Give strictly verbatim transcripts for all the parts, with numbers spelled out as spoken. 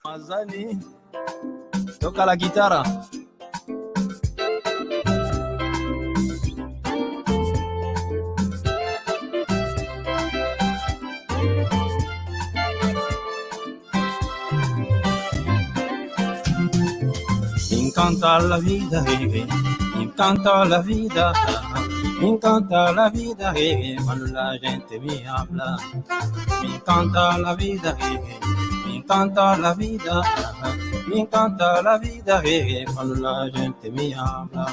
Mazani, toca la guitara. Me encanta la vida, eh, eh. Me encanta la vida, ah, ah. Me encanta la vida, eh, eh, cuando la gente me habla. Me encanta la vida, eh, eh. Me encanta la vida, ah, ah. Me encanta la vida, eh, eh, cuando la gente me habla.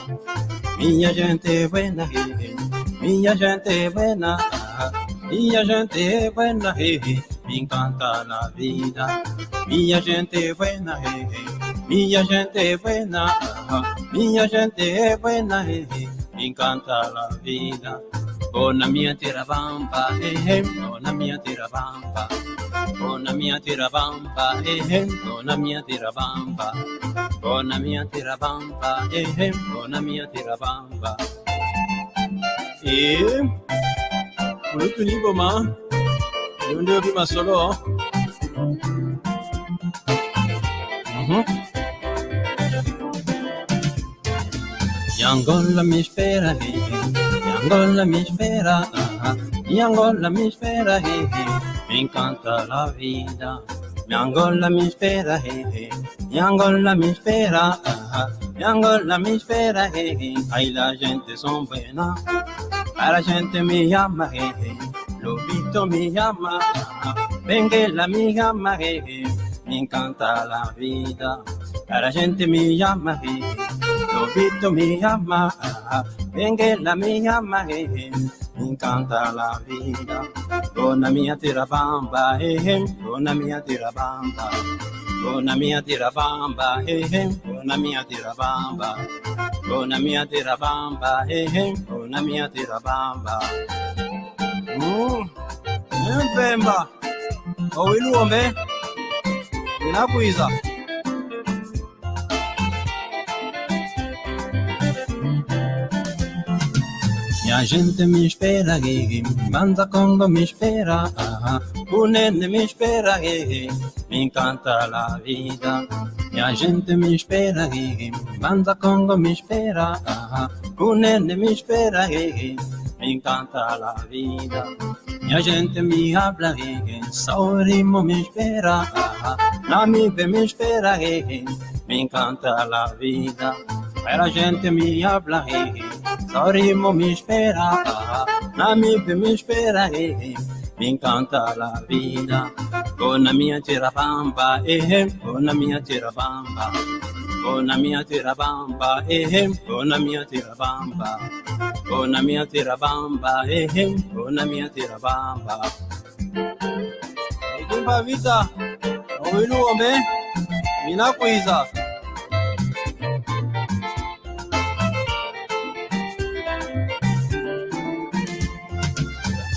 Mi gente buena, eh, eh. Mi gente buena, ah, ah. Mi gente buena, eh, eh. Me encanta la vida. Mi gente buena, eh, eh. Mi gente buena, ah, ah. Mi gente buena, eh, eh. Me encanta la vida. Bona mia tierra bamba, eh, eh. Bona mia tierra bamba. Bona mia tierra bamba, eh, eh. Bona mia tierra bamba. Bona mia tierra bamba, eh, eh. Bona mia tierra bamba. E ulutu ni boma. Yo nde obi masolo. Mhm. Mi Angola me espera, eh, eh. Mi Angola me espera, ah, ah. Mi Angola me espera, eh, eh. Me encanta la vida. Mi Angola me espera, eh, eh. Mi Angola me espera, ah, ah. Mi Angola me espera, eh, eh. Ay, la gente son buena. Para gente me llama, eh, eh. Lobito me llama, ah, ah. Benguela me llama, eh, eh. Me encanta la vida. Para gente me llama, eh, eh. Lobito me llama, ah, ah. Benguela me llama, eh, eh. Me encanta la vida. Bona mia tierra bamba, eh, eh. Bona mia tierra bamba. Bona mia tierra bamba, eh, eh. Bona mia tierra bamba. Bona mia tierra bamba, eh, eh. Bona mia tierra bamba. Mm. Mpemba. Owilu ombe. Inakwiza. Minha gente me espera, eh, eh. Mbanza Kongo me espera, ah, ah. Cunene me espera, eh, eh. Me encanta la vida. Minha gente me espera, eh, eh. Mbanza Kongo me espera, ah, ah. Cunene me espera, eh, eh. Me encanta la vida. Minha gente me habla, eh, eh. Saurimo me espera, ah, ah. Namibe me espera, eh, eh. Me encanta la vida. Para gente me habla, eh, eh. Saurimo me espera, ah, ah. Namibe me espera, eh, eh. Me encanta la vida. Bona mia tierra bamba, eh, eh. Bona mia tierra bamba. Bona mia tierra bamba, eh, eh. Bona mia tierra bamba. Bona mia tierra bamba, eh, eh. Bona mia tierra bamba. Ikimba vita, owilu ombe, inakwiza.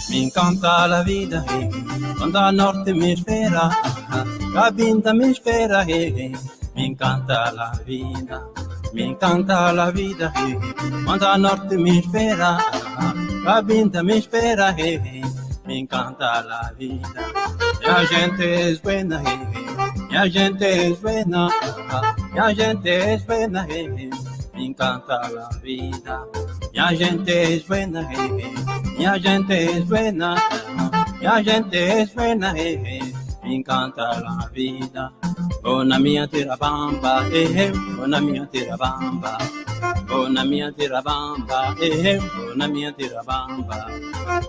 Me encanta la vida, eh. Banda Norte me espera, ah, ah. Cabinda me espera, eh, eh. Me encanta la vida, me encanta la vida, eh. Banda Norte me espera, ah, ah. Cabinda me espera, eh, eh. Me encanta la vida. Minha gente es buena, eh, eh. Minha gente es buena, ah, ah. Minha gente es buena, eh, eh. Me encanta la vida. Minha gente es buena, eh, eh. Minha gente es buena, ah, ah. Minha gente es buena, eh, eh. Me encanta la vida. Bona mia tierra bamba, eh, eh. Bona mia tierra bamba. Bona mia tierra bamba, eh, eh. Bona mia tierra bamba.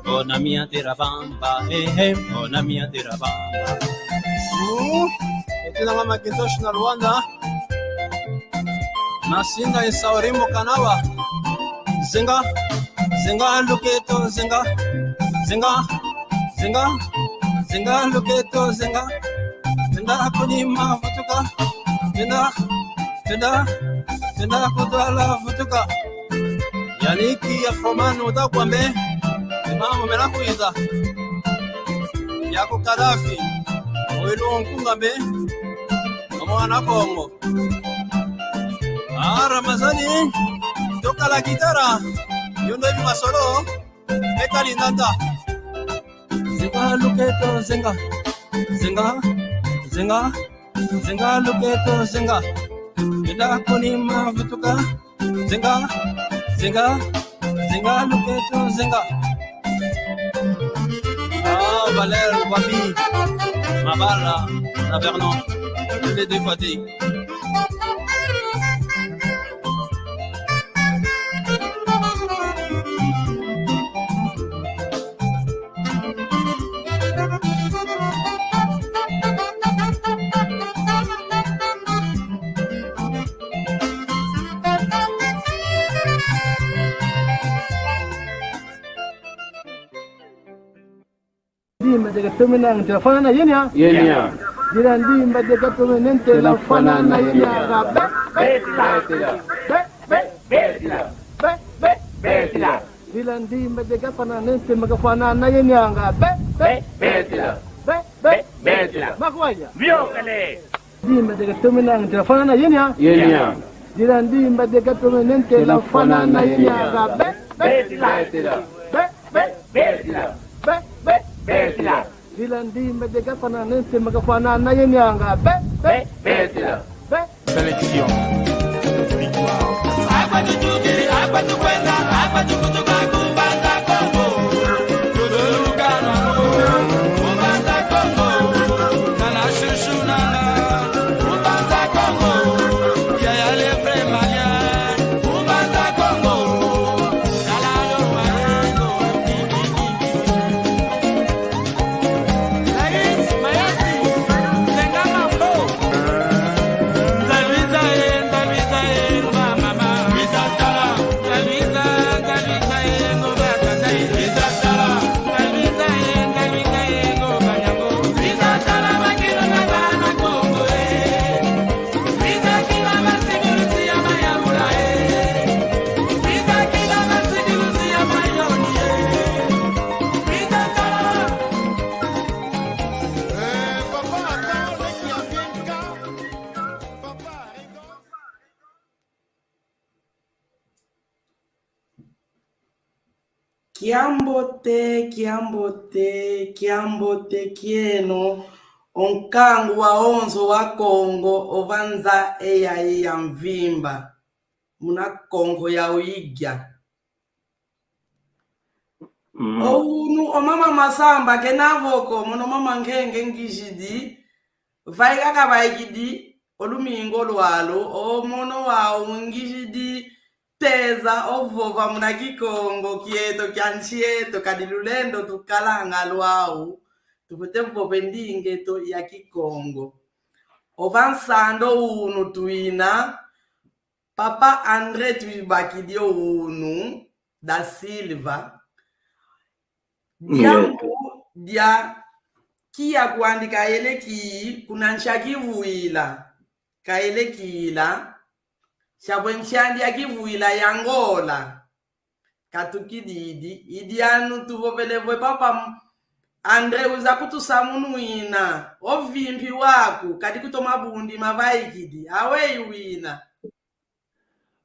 Bona mia tierra bamba, eh, eh. Bona mia tierra bamba. Uh, eti nanga Macintosh na Luanda. Masinga e Saurimo Kanava. Zenga, zenga, Luketo, zenga, zenga, zenga, zenga, Luketo, zenga. Venda kunima vutuka, venda, venda, venda kutwala vutuka. Yannick Afroman uta kwambe, mambu mena kwiza. Yaku Kadhafi, owilu nkunga mbe, mwana Kongo. Ah, Ramazani, toca la guitara, yo nde obi masolo, meka lindanda. Zenga Luketo, zenga, zenga, zenga, Zenga luketo, zenga. Eda kuni mavutuka. Zenga, zenga, zenga luketo, zenga. Ah, Valère, Wabi, Mabala, na Vernon, les deux fatigues. Ndimba dia katomene nte la fanana yenya. Yenya. Dila ndimba dia katomene nte la fanana yenya. Be, be, be, be, be, be. Dila ndimba dia kafanana nte makafanana yenya. Be, be, be, be, be. Makwaya. Vyokele. Ndimba dia katomene nte la fanana yenya. Yenya. Dila ndimba dia katomene nte la fanana yenya. Be, be, be, be, be, be. Dila ndimba dia kafanana nte makafanana yenya. Be, be, be, be. Sélection. Victoire. Kiambote, kiambote, kiambote kieno, o nkangu wawonso wa Kongo, ova nza eyayi ya mvimba, muna konko ya uigia. Mm. O unu, o mama Masamba kena vo ko, mono mama Nkenge ngizidi, vaika kavaikidi, o lumingu lwalu, o mono wau ngizidi, teza ovova muna Kikongo kieto kia nsi eto, kadi lulendo tukalanga lwau, tufwete vova e ndinga eto ya Kikongo. Ova nsando unu twina, Papa André Twibakidi o unu, da Silva, Diambu dia kia kwandi kayeleki kuna nsi a Kivuila, kayelekila, siavwe nsi andi a Kivuila ya Ngola. Katukididi, idi anu tuvovele vwe Papa M-, André uza kutusamunwina, ovimpi waku, kadi kutoma bundi mavaikidi, aweyi wina.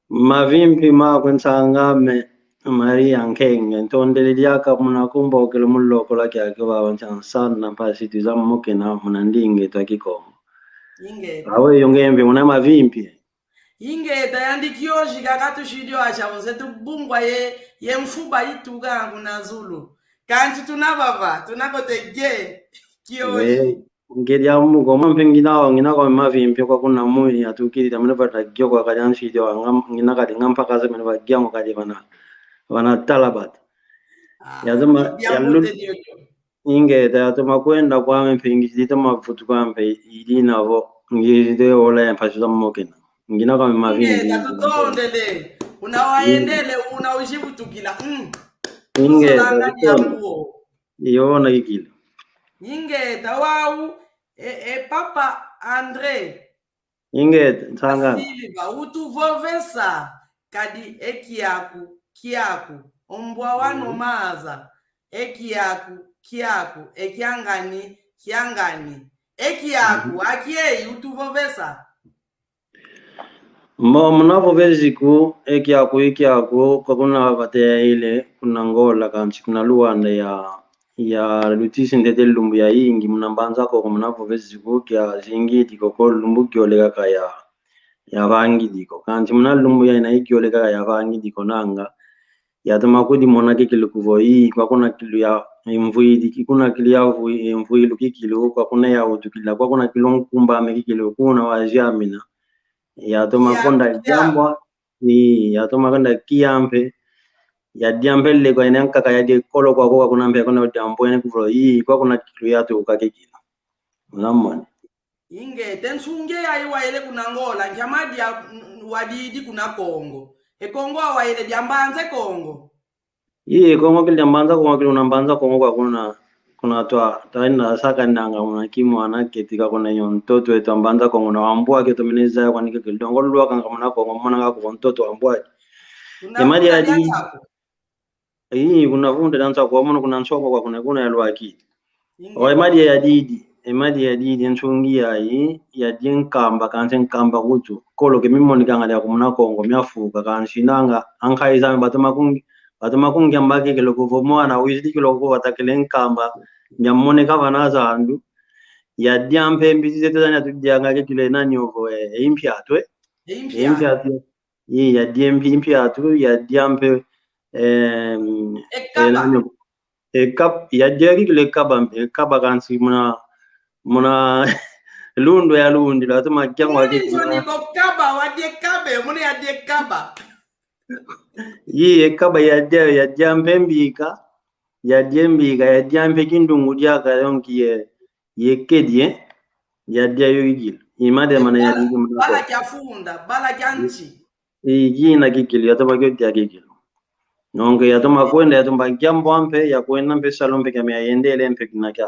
Mavimpi makwe nsang'ame Maria Nkenge, ntondele diaka muna kumbokela mu lokola kiaki vava nsansana mpasi twiza mokena muna ndinga eto a Kikongo. Ingeta. Aweyi ngembe muna mavimpi. Ingeta, yandi kiozi kaka tusidio asha onse tubungwa ye, ye mfuba ituka kuna zulu. Kansi tuna vava, tuna kote ge, kiozi. Eh. Ngedi amu ko mampe ngina wa, ngina kwa mavimpi kwa kuna mui atukidi tamene vata gyo kwa kadi ansi dio anga ngina kadi ngampa kaze mene va gyango kadi vana, vana talabata. Ah, yatuma, ya lu-, ingeta, yatuma kwenda kwame mpe ngizidi tuma vutu kwampe idina vo, ngizidi ola ya mpasi za mokena. Ngina kwa mavimpi. Ingeta, tutondele. Una wayendele, una uzivutukila. Mm. Ingeta, tutondele. Iyo, nakikila. Ingeta wau, e, e, Papa André. Ingeta, nsanga. Silva, utuvovesa, kadi e kiaku, kiaku, ombwa wano maza, e kiaku, kiaku, e kiangani, kiangani. E kiaku, akieyi, utuvovesa. Mo, muna vovezi ku, e kiaku, e kiaku, kwa kuna vateya ile, kuna Ngola, kansi kuna Luanda ya, Ya lutisi ntete lumbu yayingi muna Mbanza Kongo, muna vovesi ko kia zingidi ko, ko lumbu kiole kaka ya, yavangidi ko. Kansi muna lumbu ya ina ikiole kaka yavangidi ko nanga. Yatoma kudimona kikilu kuvo, ii, kwa kuna kilu ya mvwidi, ki kuna kilu ya mvwi-, mvwilu kikilu, kwa kuna yawutukila, kwa kuna kilu nkumbu ame kikilu, kuna waziamina. Yatoma konda diambwa, ii, yatoma konda kia mpe, yadia mpe leko ina nkaka yadia kolo kwa kwa kuna mpe kuna diambwa ene kuvo, ii, kwa kuna kilu yatuka kikilu. Unamona? Ingeta, e nsungi yayi wayele kuna Angola, nkia madia wadidi kuna Kongo? E Kongo awayele dia Mbanza Kongo? Iye, Kongo kili dia Mbanza Kongo, kili una Mbanza Kongo kwa kuna, kuna twa, twaina saka nanga muna kimwana keti ka kuna yo ntoto eto Mbanza Kongo na wambwa keto meneza kwa nika kili dongo lwaka nga muna Kongo, muna nga kwa ntoto wambwa. Kuna e madia vunda dia di- nsaku. Ii, kuna vunda dia nsaku, kwa muna kuna nsongo kwa kuna, kuna yalwaki. Inge. O, e madia yadidi, e madia yadidi, e nsungi yayi, yadia nkamba, kansi nkamba kutu. Kolo ke mimonikanga dia ku muna Kongo, miafuka, kansi nanga, ankayi zame batoma kungi-, batoma kungiamba kikilu kuvo mwana, wizidi kikilu kuvo atakile nkamba, ndia moneka vana zandu. Yadia mpe mbisi zeto zani atudianga kikilu e nani ovo, e, e impiatu, e? E impiatu. E impiatu. Ii, yadia mpi-, impiatu, yadia mpe, em, e kaba. E nani ovo? E kab-, yadia kikilu e kaba, e kaba kansi muna, muna lundu ya lundi, lwatoma kiangwa kikilu. Nzoni ko kaba, wadia kaba, muna yadia kaba. Ii, e kaba yadia, yadia mpe mbika, yadia mbika, yadia mpe kindungu diaka, donc ye, ye kedi, eh? Yadia yo kikilu. I madia mana yadia kikilu muna Kongo. Bala kia funda, bala kia nsi. I, i kina kikilu, yatoma kio dia kikilu. Donc, yatoma kwenda, yatoma kiambwa mpe, yakwenda mpe salu mpe kiame yayendele mpe kina kia.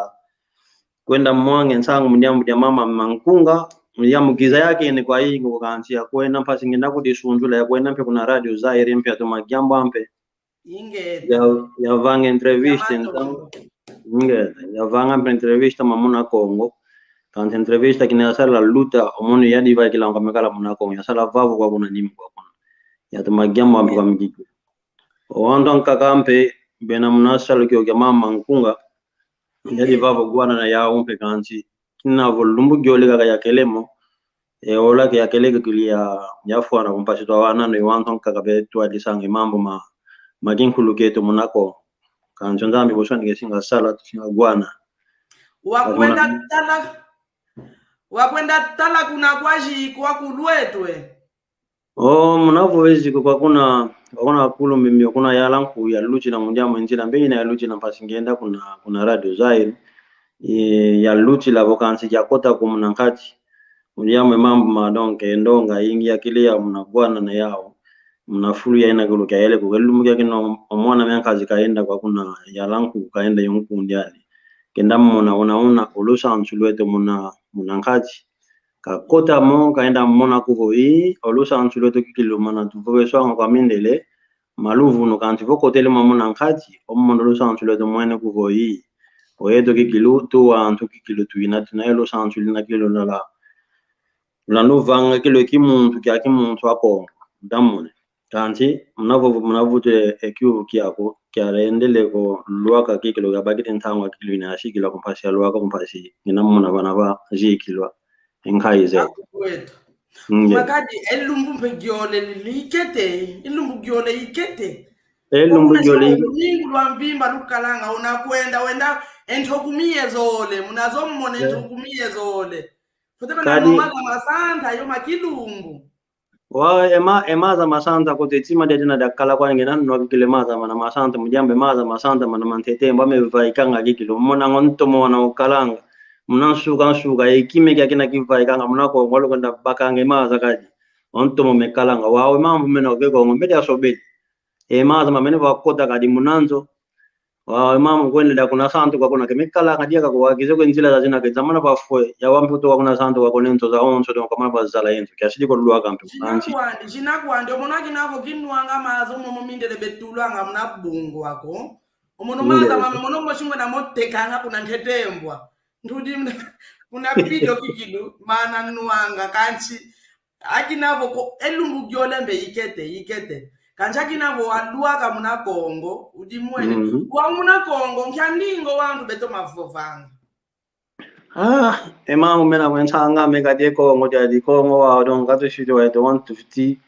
Kwenda mwange nsangu mu diambu dia mama Mankunga, mu diambu kiza yakene kwa ingo kansi yakwenda mpasi ngenda kudisunzula, yakwenda mpe kuna Radio Zaire mpe yatoma kiambwa mpe. Ingeta. Ya, yavanga entrevista, yamato, então. Ingeta, yavanga mpe entrevista mamuna Kongo. Kansi entrevista kina yasala luta, o mono yadi vaikila nkamekala muna Kongo. Yasala vavo kwa kuna nimu kwa kuna. Yatoma kiambwa mpe kwa mikiki. O wantu ankaka mpe, bena muna salu kio kia mama Mankunga. Yadi vavo gwana na yau mpe kansi. Kina vo lumbu kiole kaka yakele mo, e, ola ke yakele ke kili ya, yafwana ko mpasi twawana no, e wantu ankaka be twadisanga e mambu ma, ma kinkulu kieto muna Kongo. Kansi Nzambi bonso ni kesinga sala, tusinga gwana. Wakwenda tala, wakwenda tala kuna kwazi kwa kulwetwe. O, muna vovesi ko kwa kuna, kwa kuna kulu mimi, kuna yala nku yalutila mu diambu nzila, mbe ina yalutila mpasi ngenda kuna, kuna Radio Zaire. E, yalutila vo kansi yakota ko muna nkati. Mu diambu mambu ma donc, e ndonga ingi yakele ya muna gwana na yau. Muna fulu ya ina kulu kia yele ko, ke lumbu kia kina o mwana mia nkazi kaenda kwa kuna yala nku kaenda yo nkundi ali. Kenda mona una una o lusansu lweto muna, muna nkati. Kakota mo, kaenda mona kuvo i, o lusansu lweto kikilu mana tuvoveswanga kwa mindele, ma luvunu kansi vo kotele mo muna nkati, o mono lusansu lweto mwene kuvo i. O yeto kikilu, tuwantu kikilu tuina, tuna ye lusansu lina kikilu lala. Luna luvanga kikilu kimuntu, kia kimuntu a Kongo. Damone. Kansi, muna vutu, muna vutu e, e kiuvu kiaku, kialendele ko lwaka kikilu, kabakidi ntangu kikilu ina yasikila ko mpasi ya lwaka ko mpasi, ina muna vana vazikilwa, e nkayi zeto. Akwetu. Nge. Makadi, e lumbu mpe giole li-, likete, e lumbu giole ikete. E lumbu giole ikete. Domingo lwa mvimba lukalanga, una kwenda, wenda, e nto kumi ye zole, muna zo mone e nto kumi ye zole. Fwete bena kadi, mama za masanta, yo ma kilumbu. Wa, e ma, e maza masanta kote tima dia dina dakala kwa ngina nwa kikilu e maza mana masanta, mu diambu e maza masanta mana mantete, mba me vaikanga kikilu. Mona ngo ntomo wana ukalanga. Muna nsuka nsuka, e kime kia kina kivaikanga, muna ko ngolo kwenda bakanga e maza kadi. Ntomo mekalanga, wa, e mambu mena ke Kongo, mbe dia sobele. E maza mamene vakota kadi muna nzo. Wa, e mama kwenda dia kuna santu kwa kuna kemikala, kadia ka kwa kizo kwe nzila zazina ke zamana bafwe, ya wampe kutoka kuna santu kwa kone nzo zawonso, donc kamana bazala yento, kiasidi ko lwaka mpe. Zina kwandi, zina kwandi, omona kina vo kinwanga maza, omo mo mindele betulwanga muna bungu wako. Omono maza mama, mono mo singwe na motekanga kuna ntete mbwa. Ndudi muna, kuna pido kikilu, mana nwanga, kansi. Akina vo ko, e lumbu giole mbe ikete, ikete. Kansi akina vo walwaka muna Kongo, udimwene. Mhm. Wa muna Kongo, nkia ndinga wantu beto mavovanga. Ah, e mambu mena kwe nsang'ame kadi e Kongo, diadi Kongo wa, donc, katusidi wa eto wantu fiti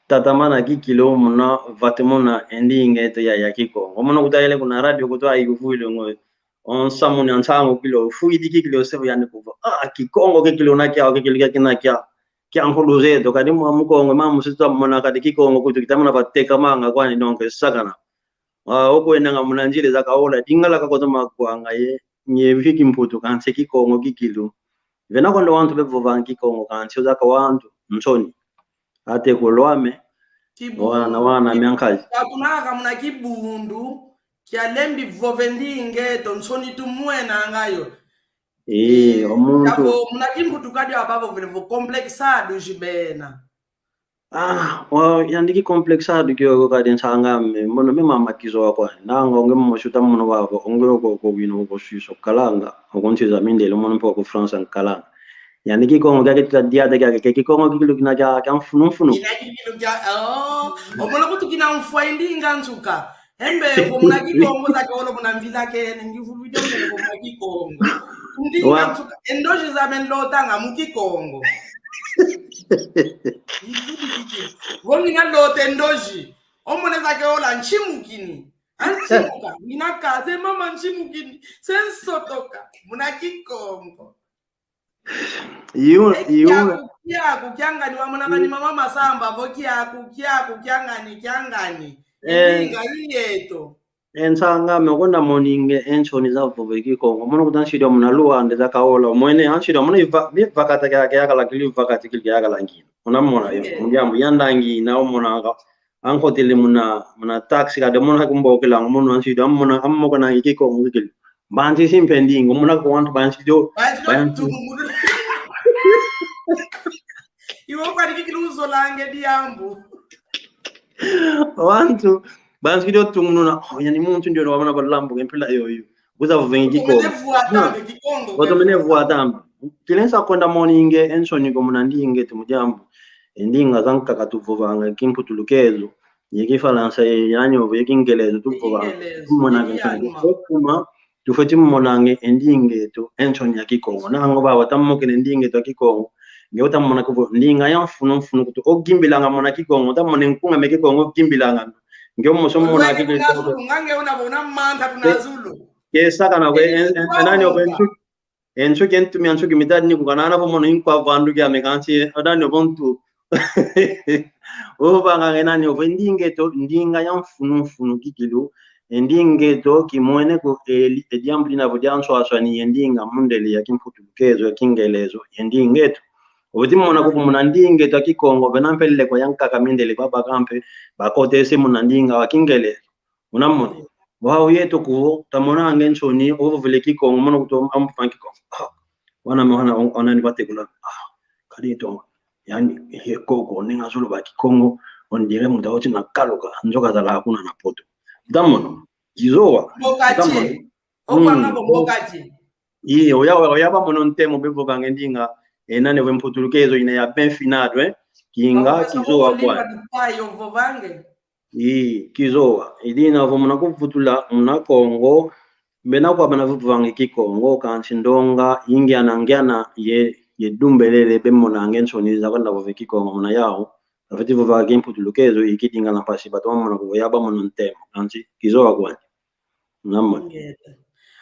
tatamana kikilu muna, vati muna e ndinga eto ya, ya Kikongo. Mono kutayele kuna radio kutu ayikuvuile ngwe. Onsamuni a nsangu kikilu, fwidi kikilu, osevo yani kuvo. Ah, Kikongo kikilu na kia, kikilu kia kina kia. Kia nkulu zeto, kadi mwa Mukongo, ma musitu mona kadi Kikongo kutu kitamana vatekamanga kwani, donc, sakana. Ah, okwendanga muna nzila zakaola, Lingala kakotoma kwanga ye, nye viki Mputu, kansi Kikongo kikilu. Vena kondo wantu bevovanga Kikongo, kansi ozaka wantu nsoni. Ate kulwame, Kibundu. Wana, wana, miankazi. Katunaka muna Kibundu, kia lembi vove ndinga eto, nsoni tumwenanga yo. Eh, eh, omuntu. Kavo muna Kimputu kadi abavovele vo complexado, Gibena. Ah, wa, yandi ki complexado kiokio kadi nsang'ame, mono me mama kizowa kwani. Nanga onge momo suta mono wavo, onge oko, oko wino, oko Suisse okalanga, oko nsi za mindele, mono mpe oko France nkalanga. Yandi Kikongo kiaki tuta diata kiaki, ke Kikongo kikilu kina kia, kia mfunu mfunu. Kina kikilu kia, oh, omono kutu kina mfwa e ndinga nsuka. Embe, vo muna Kikongo zake olo muna mvila kene, ngivuluidi mbe vo muna Kikongo. Ndinga nsuka, e ndozi zame nlotanga mu Kikongo. Vo ngina lota e ndozi, omona zake ola nshimukini. Anshimuka, ngina kaze mama nshimukini, se nsotoka, muna Kikongo. Yu, e yu. Kiaku, kiaku, kiangani, wamona kani mama Masamba, vo kiaku, kiaku, kiangani, kiangani. Eh. Ndinga i yeto. E nsang'ame, okonda moninge e nsoni za vova e Kikongo. Mono kuta nsidi wa muna Luanda zakaola. Omwene, ansidi wa muna iva, bivakata kia, kia kala kili vakati kili kia kala ngina. Una mona yo. Nge. Mu diambu yanda ngina, omona ka. Ankotele muna, muna taxi kadi mona kumbokela, mono ansidi wa mona, amoko na e Kikongo kikili. Bansi simpe ndinga, muna kwa wantu bansi dio, bansi dio bansi. Tumunu. Iwo kwani kikili uzolange diambu. Wantu, bansi dio tumununa, oh, yani muntu ndio wamana balambu, ke mpila yoyo. Kuza vova e Kikongo. Otomene vwa tambe Kikongo. Otomene vwa tambe. Kilensa konda moninge e nsoni ko muna ndinga eto mu diambu. E ndinga zankaka tuvovanga Kimputulukezo. Ye Kifalansa, ye, yanyo, ye Kingelezo tuvovanga. Kingelezo. Mona e Kifalansa. Kuma, tufweti monanga e ndinga eto, e nsoni ya Kikongo. Nango baba tamokene ndinga eto ya Kikongo. Nge utamona kuvo ndinga ya mfunu mfunu kutu ogimbilanga mona Kikongo, utamona nkunga me Kikongo ogimbilanga. Nge omoso mona Kikongo. Ngange una bona manta kuna zulu. Ke sakana kwe, en, en, en, nani okwe nsuki, e nsuki, e ntumi a nsuki mitadi ni kukanana vo mono inkwa vandu kia mekansi, adani obo ntu. Ovanga nge nani ovo e ndinga eto, ndinga ya mfunu mfunu kikilu, e ndinga eto kimwene ko eli, e diambu dina vo dia nswaswani ye ndinga mundele ya Kimputulukezo, ya Kingelezo, ye ndinga eto. Oveti mona kuku muna ndinga eto ya Kikongo, vena mpelele kwa yankaka mindele kwa bakampe, bakotese muna ndinga wa Kingelezo. Unamona? Wau yeto kuvo, tamonange nsoni, ovovele Kikongo, mono kutu ampangi Kikongo. Ah, wana me wana, on-, ona ni batekula. Ah, kadi to, yani, ye koko, ninga zulu ba Kikongo, on dirait muta oti na kaluka, nzoka zala kuna na poto. Tamono, kizowa. Mboka tie. Tamono. Okwanga bo mboka tie. Iye, oya, oya, oya ba mono ntemo bevovanga e ndinga, e nani vo e Mputulukezo ina ya bem finado, eh? Kinga, kizowa kwa. Ii, kizowa. I dina vo muna kuvutula, muna Kongo, bena kwa bana vovanga e Kikongo, kansi ndonga, i ngiana ngiana ye, ye dumbelele bemonanga e nsoni za kwenda vova e Kikongo muna yau, bafweti vova Kimputulukezo, i kidingana mpasi, batu bamona kuvo ya ba mono ntemo, kansi kizowa kwani. Namona. Ingeta.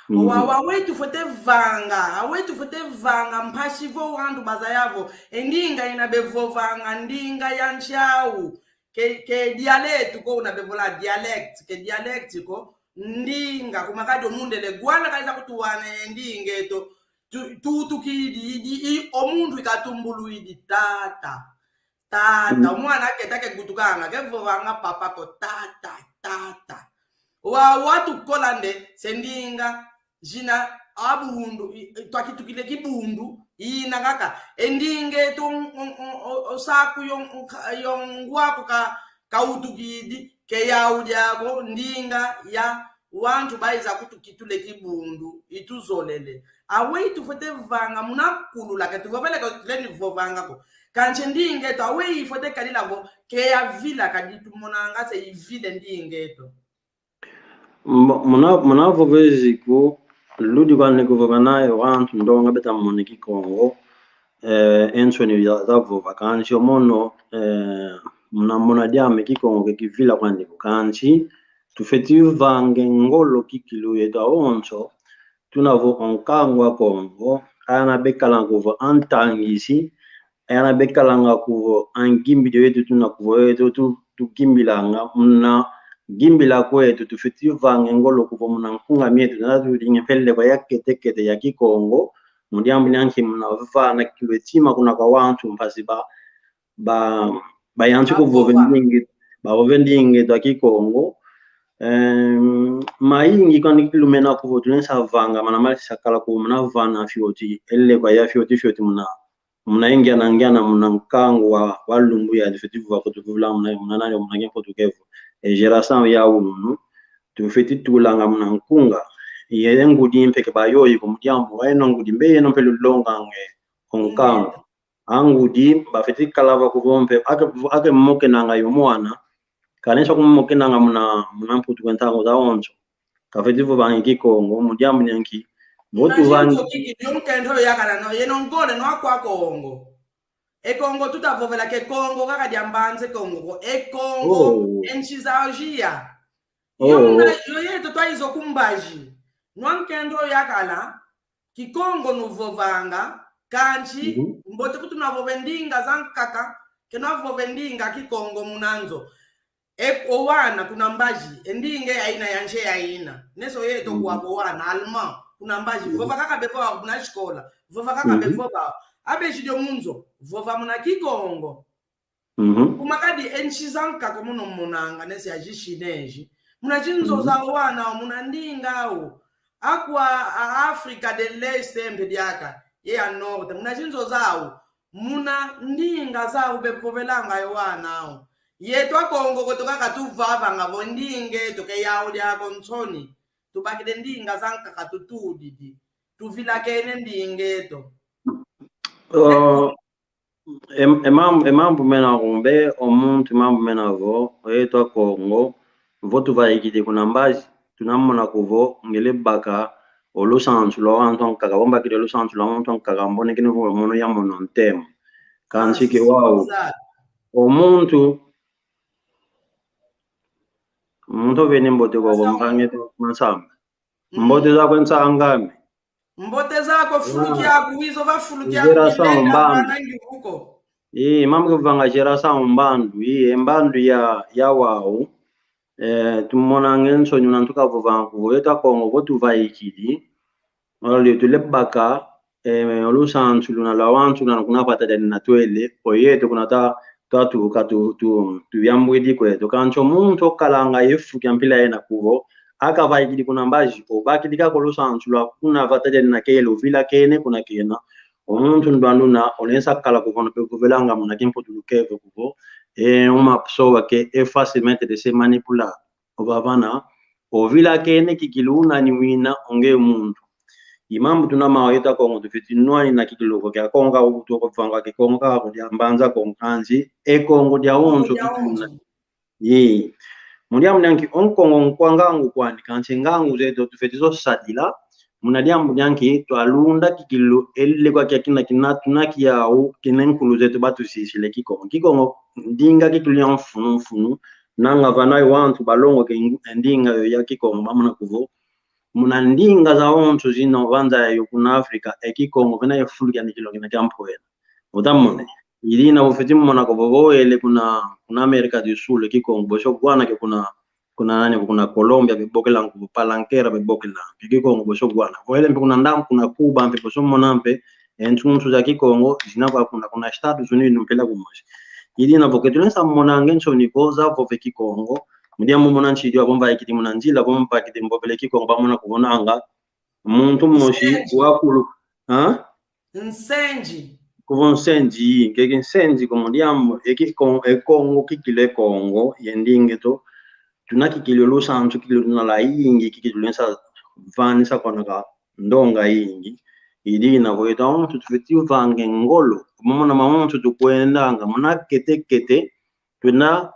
Mhm. Wa, wa, aweyi tufwete vanga, aweyi tufwete vanga, mpasi vo wantu bazaya vo, e ndinga ina bevovanga, ndinga ya nsi au, ke, ke dialeto ko una bevola dialect, ke dialect ko, ndinga, kuma kadi o mundele, gwala kaiza kutuwana e ndinga eto, tu, tu, tukidi, idi, i, o muntu ikatumbuluidi, tata. Tata, mm, o mwana aketa ke gutukanga, ke vovanga papa ko, tata, tata. Wa, watukola nde, se ndinga, zina, abundu, i, i, twakitukile kibundu, ina kaka. E ndinga eto, o, o, o, o saku yo, o, ka, yo ngwaku ka, kautukidi, ke yau diako, ndinga ya, wantu baiza kutukitule kibundu, ituzolele. Aweyi tufwete vanga, muna kulula, ke tuvovele ko, tulendi vovanga ko. Kansi ndinga eto, aweyi ifwete kalila vo, ke yavila kadi tumonanga se ivile ndinga eto. Mbo-, muna, muna vova eziku, ludi kwandi kuvova nayo wantu ndonga beta mone Kikongo, eh, e nsoni za, zavova. Kansi o mono, eh, muna, muna diame Kikongo ke kivila kwandi ko. Kansi, tufeti vanga e ngolo kikilu yeto awonso, tuna vo o nkangu a Kongo, ana bekalanga kuvo antangisi, ana bekalanga kuvo angimbidi yeto tuna kuvo yeto tu, tugimbilanga, muna gimbila kweto, tufeti vanga e ngolo kuvo muna nkunga mieto, tuna tudinga peleko ya kete kete ya Kikongo, mu diambu dia nki muna vana kikilu e tima kuna kwa wantu mpasi ba, ba, bayantika kuvova e ndinga, bavova e ndinga eto a Kikongo. Em, mayingi kwandi kikilu mena kuvo tulenda vanga, mana mali sakala kuvo muna vana fioti, ele kwa ya fioti fioti muna, muna e ngiana ngiana muna nkangu wa, wa lumbu ya tufeti vova ko tuvovela muna, muna nani, muna kimputu kevo. E geração ya unu, tufeti tulanga muna nkunga. Ye ngudi mpe ke bayoyi ko mu diambu, wa yeno ngudi mpe yeno mpe lulonganga o nkangu. Angudi, bafeti kala va kuvo mpe, ake, ake mokenanga yo mwana, kanisa kumokenanga muna, muna mputu kwe ntangu zawonso. Kafeti vovangi Kikongo, mu diambu dia nki. Vo tuvangi. Imagine to kiki, yo mukento yo yakala no, yeno ngole no akwa Kongo. E Kongo tutavovela ke Kongo kaka dia mbanza Kongo ko. E Kongo, oh, e nsi za ozia. Yo, oh, muna, yo yeto twaiza ku mbazi. Nwa nkento yo yakala, Kikongo nuvovanga, kansi, mhm, mbote kutu navove ndinga zankaka, ke navove ndinga Kikongo muna nzo. E, o wana kuna mbazi, e ndinga yaina ya nsi yaina. Neso yeto, mhm, kuwa ko wana, allemand, kuna mbazi, mhm, vova kaka bevova kuna sikola, vova kaka, mhm, bevova. Abezidi o mu nzo, vova muna Kikongo. Mhm. Kuma kadi e nsi zankaka muno monanga nesi ya zi Chine zi. Muna zinzo, mhm, zau wana, muna ndinga au. Akwa a Africa de l'Est mpe diaka, ye a Norte. Muna zinzo zau, muna ndinga zau bevovelanga yo wana au. Yeto Akongo kweto kaka tuvavanga vo ndinga eto ke yau diako nsoni. Tubakidi ndinga zankaka tutudidi. Tuvilakene ndinga eto. Oh. E, e mambu, e mambu mena kumbe, o muntu mambu mena vo, o yeto Akongo, vo tuvaikidi kuna mbazi, tunamona kuvo, ngele baka, o lusansu lwa wantu ankaka, vo mbakidi o lusansu lwa muntu ankaka, mbonekene vo mono ya mono ntemo. Kansi ke wau. O muntu, muntu oveni mbote kwa mpangi eto Mansamba. Mbote zakwe nsang'ame. Mbote zakwe, fulu kiaku, wizo va fulu kiaku. Geração Mbandu. Ii, mambu kevanga geração Mbandu, ii, e Mbandu ya, ya wau. Eh, tumonanga e nsoni una ntuka vovanga kuvo yeto Akongo vo tuvaikidi. Ora lio tule baka, eh, o lusansu luna lwa wantu una kuna vata diani na twele, o yeto kuna ta, twatuka tu, tu, tuyambwidi kweto. Kansi o muntu okalanga ye fu kia mpila yena kuvo, akavaikidi kuna mbazi, obakidi kaka o lusansu lwa kuna vata diani na kele, ovilakene kuna kena. O muntu ndwanduna, olenda kala kuvo na pevovelanga muna kimputulu kevo kuvo, eh, uma pessoa que é facilmente de ser manipulada. Ovavana, ovilakene kikilu una ni wina o nge muntu. I mambu tuna mau yeto Akongo tufiti nwanina kikilu ko kia Kongo, utu ko vanga Kikongo ka ko dia mbanza Kongo kansi, e Kongo dia wonso kikilu una. Ii. Mu diambu dia nki o Nkongo nkwa ngangu kwani kansi ngangu zeto tufiti zo sadila, muna diambu dia nki twalunda kikilu ele kwa kia kina kina tuna kiau kina nkulu zeto batusisile Kikongo. Kikongo ndinga kikilu ya mfunu mfunu, nanga vana wantu balongoke ngu-, ndinga yo ya Kikongo, bamona kuvo. Muna ndinga zawonso zina vanza yayo kuna Afrika, e Kikongo kina ye fulu kiani kilongi na kia mpwena. Utamone. Idina ufiti mona kuvo vo wele kuna, kuna Amerika do Sul, Kikongo, boso gwana ke kuna, kuna nani, kuna Colombia, bebokelanga kuvo palanquera, bebokelanga. Kikongo boso gwana. Vo wele mpe kuna ndambu, kuna Cuba, mpe boso mona mpe, e nsunsu za Kikongo, zina kwa kuna, kuna Estados Unidos, mpela kumosi. Idina vo ke tulenda monanga e nsoni vo zavova e Kikongo, mu diambu mona nsi dio, vo mvaikidi muna nzila, vo mbakidi mvovele Kikongo, bamona kuvo nanga, muntu mosi, wakulu, ha? Nsenzi. Kuvo nsenzi, keke nsenzi ko mu diambu, e Kikon-, e Kongo, kikilu e Kongo, ye ndinga eto, tuna kikilu lusansu kikilu tuna lwayingi, kikilu tulenda vanisa kwanaka ndonga yingi, I dina vo yeto awonso tufwete vange ngolo. Momo na mawonso tukwendanga muna kete-kete, twenda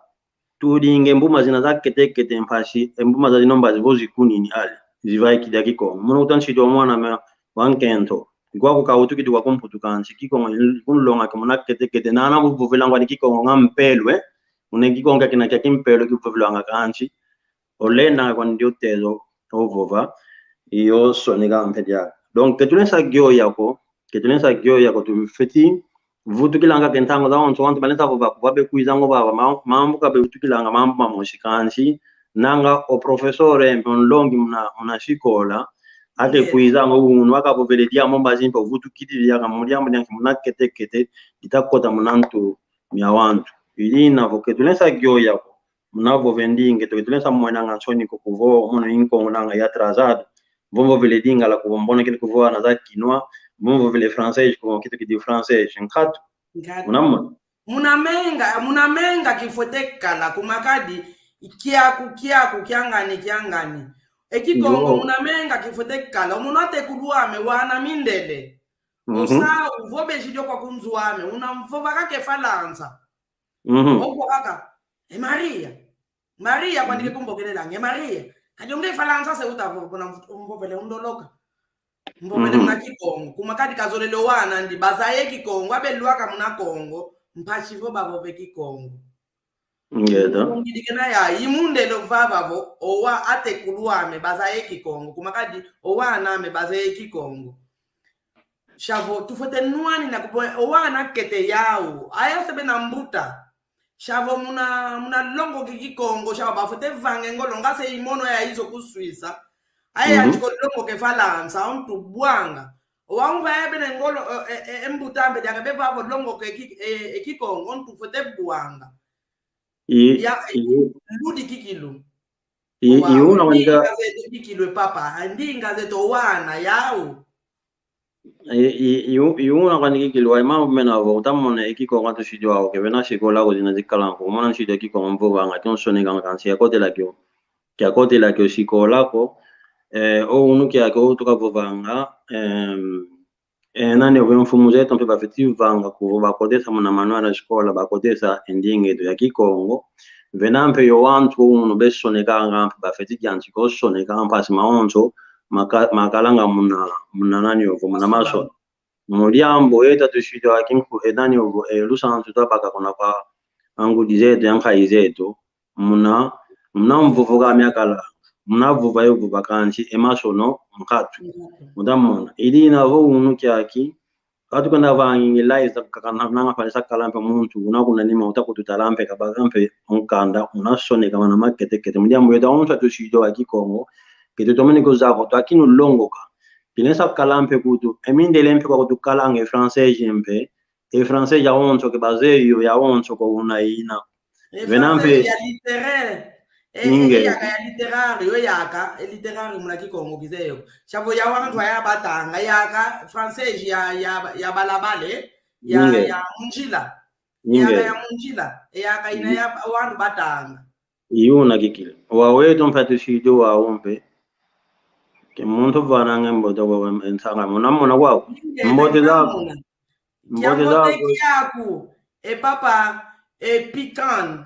tudinge mbuma zina za kete-kete mpasi, e mbuma zazina mbazi vo zikunini ale, zivaikidi a Kikongo. Mono kuta nsidi wa mwana me wa nkento. Kwaku kawutukidi kwaku Mputu kansi, Kikongo kunlonga ke muna kete-kete, nana kuvovelanga ni Kikongo nga mpelo, eh. Muna Kikongo kiakina kia kimpelo kivovelwanga kansi. Olenda kwandi oteza ovova, i osoneka mpe diaka. Donc, ke tulenda gioya ko, ke tulenda gioya ko, tufwete vutukilanga ke ntangu zawonso, wantu balenda vova ko, babe kwizanga vava, ma-, mambu kabe vutukilanga, mambu mamosi kansi, nanga o professor, eh, mpe onlongi muna, muna sikola, ake kwizanga unu, akavovele diambu mbazi mpe ovutukidi diaka, mu diambu dianki muna kete-kete, ditakota muna ntu mia wantu. I dina vo ke tulenda gioya ko, muna vova e ndinga eto, ke tulenda mwenanga nsoni ko, kuvo mono i Nkongo nanga i atrasado. Vo mvovele Lingala kuvo mbona kidi kuvova na za Kinois, vo mvovele Français kuvo kitukidi Français, nkatu. Nkatu. Muna mona. Muna menga, muna menga kifwete kala, kuma kadi, kiaku, kiaku, kiangani, kiangani. E Kikongo, muna menga kifwete kala, o muna atekulu ame, wana mindele. Mhm. Osa, uvovesidi o kwaku nzo ame, una mvova kaka e Falansa. Mhm. Oko kaka, e Maria. Maria, kwandi ke kumbokelela, nge Maria. Kadi o nge Falansa se uta vo-, kuna mv-, mvovele undoloka. Mvovele muna Kikongo. Kuma kadi kazolele o wana andi bazaya e Kikongo, abe lwaka muna Kongo, mpasi vo bavova e Kikongo. Ngeta. Ngidikena ya, i mundele ovava vo, o wa atekulu ame bazaya e Kikongo. Kuma kadi, o wana ame bazaya e Kikongo. Sia vo, tufwete nwanina kuvo, o wana kete yau. Aya se bena mbuta. Sia vo muna, muna longoka e Kikongo, sia vo bafwete vanga e ngolo nga se i mono ya izo ku Suíça. Aya yantika longoka e Falansa, o ntu bwanga. O wau mpe aya bena e ngolo, e, e, e, e mbuta mpe diaka beva vo longoka e Ki-, e, e Kikongo, o ntu fwete bwanga. I, ya, i, ludi kikilu. I, owa, i una ndinga zeto kikilu e papa, ndinga zeto wana, yau. I, i, i, i una kwandi kikilu, wau mambu mena vo, utamona e Kikongo tusidi wau, ke vena sikola ko zina zikala ko, mona nsidi e Kikongo mvovanga, kionsonekanga kansi kiakotela kio, kiakotela kio sikola ko, eh, o unu kiaki o tukavovanga, em, eh, nani ovo e mfumu zeto mpe bafwete vanga kuvo bakotesa muna manual ya sikola, bakotesa e ndinga eto ya Kikongo. Vena mpe yo wantu unu besonekanga mpe bafwete yantika osoneka mpasi mawonso maka-, makalanga muna, muna nani ovo, muna masono. Mu diambu eta tusidi wa kinku, e nani ovo, e lusansu twabaka kuna kwa angudi zeto, ya nkayi zeto. Muna, muna mvovo ka miakala, muna vova yo vova kansi, e masono nkatu. Nkatu. Mutamona. I dina vo unu kiaki, ka tukwenda vangingila eza kakana, nanga fani sakala mpe muntu, una kuna nima uta kututala mpe kabaka mpe mukanda, una soneka mana maketekete. Mu diambu yeto awonso tusidi wa Kikongo, ke tutomene kuzaya vo twakinu longoka. Kina sakala mpe kutu, e mindele mpe kwa kutukalanga e français mpe, e français yawonso ke bazeyi yo yawonso kwa una ina. E vena français mpe ya littéraire. E, e, inge. Yaka ya littéraire, yo yaka, e littéraire muna Kikongo kizeyi yo. Sia vo ya wantu aya batanga, yaka français ya, ya, ya balabala, ya, inge. Ya munjila. Inge. Yaka ya munjila, e yaka ina ya wantu batanga. I una kikili. Wa weto mpe tusidi wau mpe. Ke muntu vananga mbote kwa nsanga muna muna kwaku. Mbote zaku. Mbote zaku. Kiambote kiaku, e papa, e pican.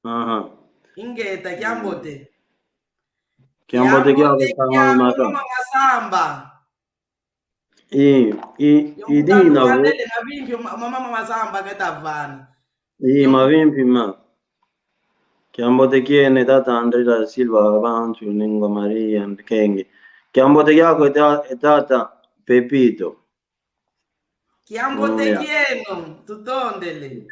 Aha. Ingeta, kiambote. Kiambote kiaku, kiambote kiaku, mama Masamba. I, i, i dina vo. Mavimpi, ma-, ma-, ma-, Masamba keta vana. I, mavimpi ma. Kiambote kieno tata André da Silva, bantu, Ningo Maria, Ndikenge. Kiambote kiaku e ta-, e tata Pepito. Kiambote kieno, tutondele.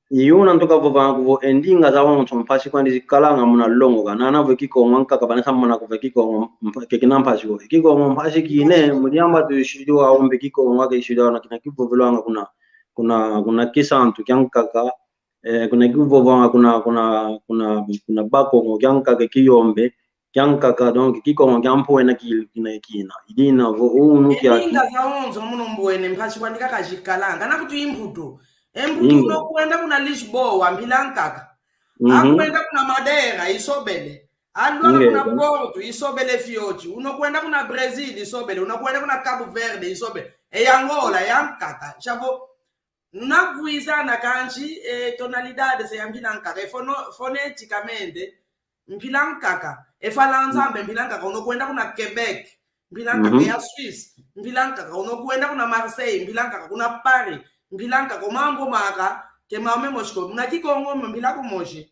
I una ntuka vovanga kuvo e ndinga zawonso mpasi kwandi zikalanga muna longoka. Nana vo e Kikongo nkaka bana samona kuvo e Kikongo mpa-, ke kina mpasi ko. E Kikongo mpasi kine, mu diambu tusidi wau mpe Kikongo ke sidi wau na kina kivovelwanga kuna, kuna, kuna kisantu kiankaka, eh, kuna kivovanga kuna, kuna, kuna, kuna Bakongo kiankaka, Kiyombe, kiankaka, donc, Kikongo kia mpwena ki-, kina, kina. I dina vo unu kia ki- e ndinga zawonso muno mbwene mpasi kwandi kaka zikalanga. Kana kutu i Mputu. E Mputu kuno kwenda kuna Lisboa, mpila nkaka. Mhm. Akwenda kuna Madeira, isobele. Alwaka kuna Porto, isobele fioti. Unokwenda kuna Brazil, isobele. Unokwenda kuna Cabo Verde, isobele. E Angola, yankaka. Shavo, nunagwizana kansi, e tonalidade se ya mpila nkaka. E fono-, foneticamente, mpila nkaka. E Falansa mpe mpila nkaka. Unokwenda kuna Quebec, mpila nkaka. Ya Suisse, mpila nkaka. Unokwenda kuna Marseille, mpila nkaka. Kuna Paris, mpila nkaka. O mambu maka, ke mame mosi ko. Muna Kikongo, mpila kumosi.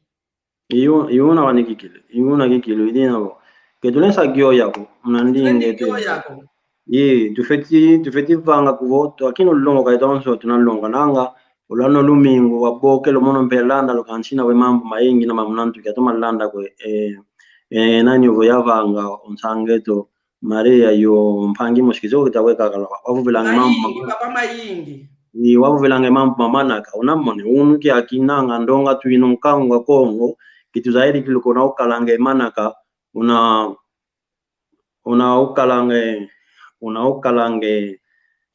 Iuna, iuna wani kikilu, iuna kikilu, idina vo. Ke tulenda kioya ko, muna ndinga eto. Ye, tufeti, tufeti vanga ko vo, twakinu longoka yeto onso tunalongokananga, ulano lumingu, wabokelo mono mpe landa, lukansina we mambu mayingi na mamuna ntu kia toma landa kwe, e, e, nani ovo yavanga, o nsanga eto, Maria yo mpangi mosi kizeye ko kitawekakala, wavovelanga mambu mayingi, papa mayingi. Ni wavovelanga mambu ma manaka, unamone, unu kiaki nanga ndonga twina nkangu a Kongo, ke tuzaidi kilu ko una ukalanga e manaka, una, una ukalanga, una ukalanga e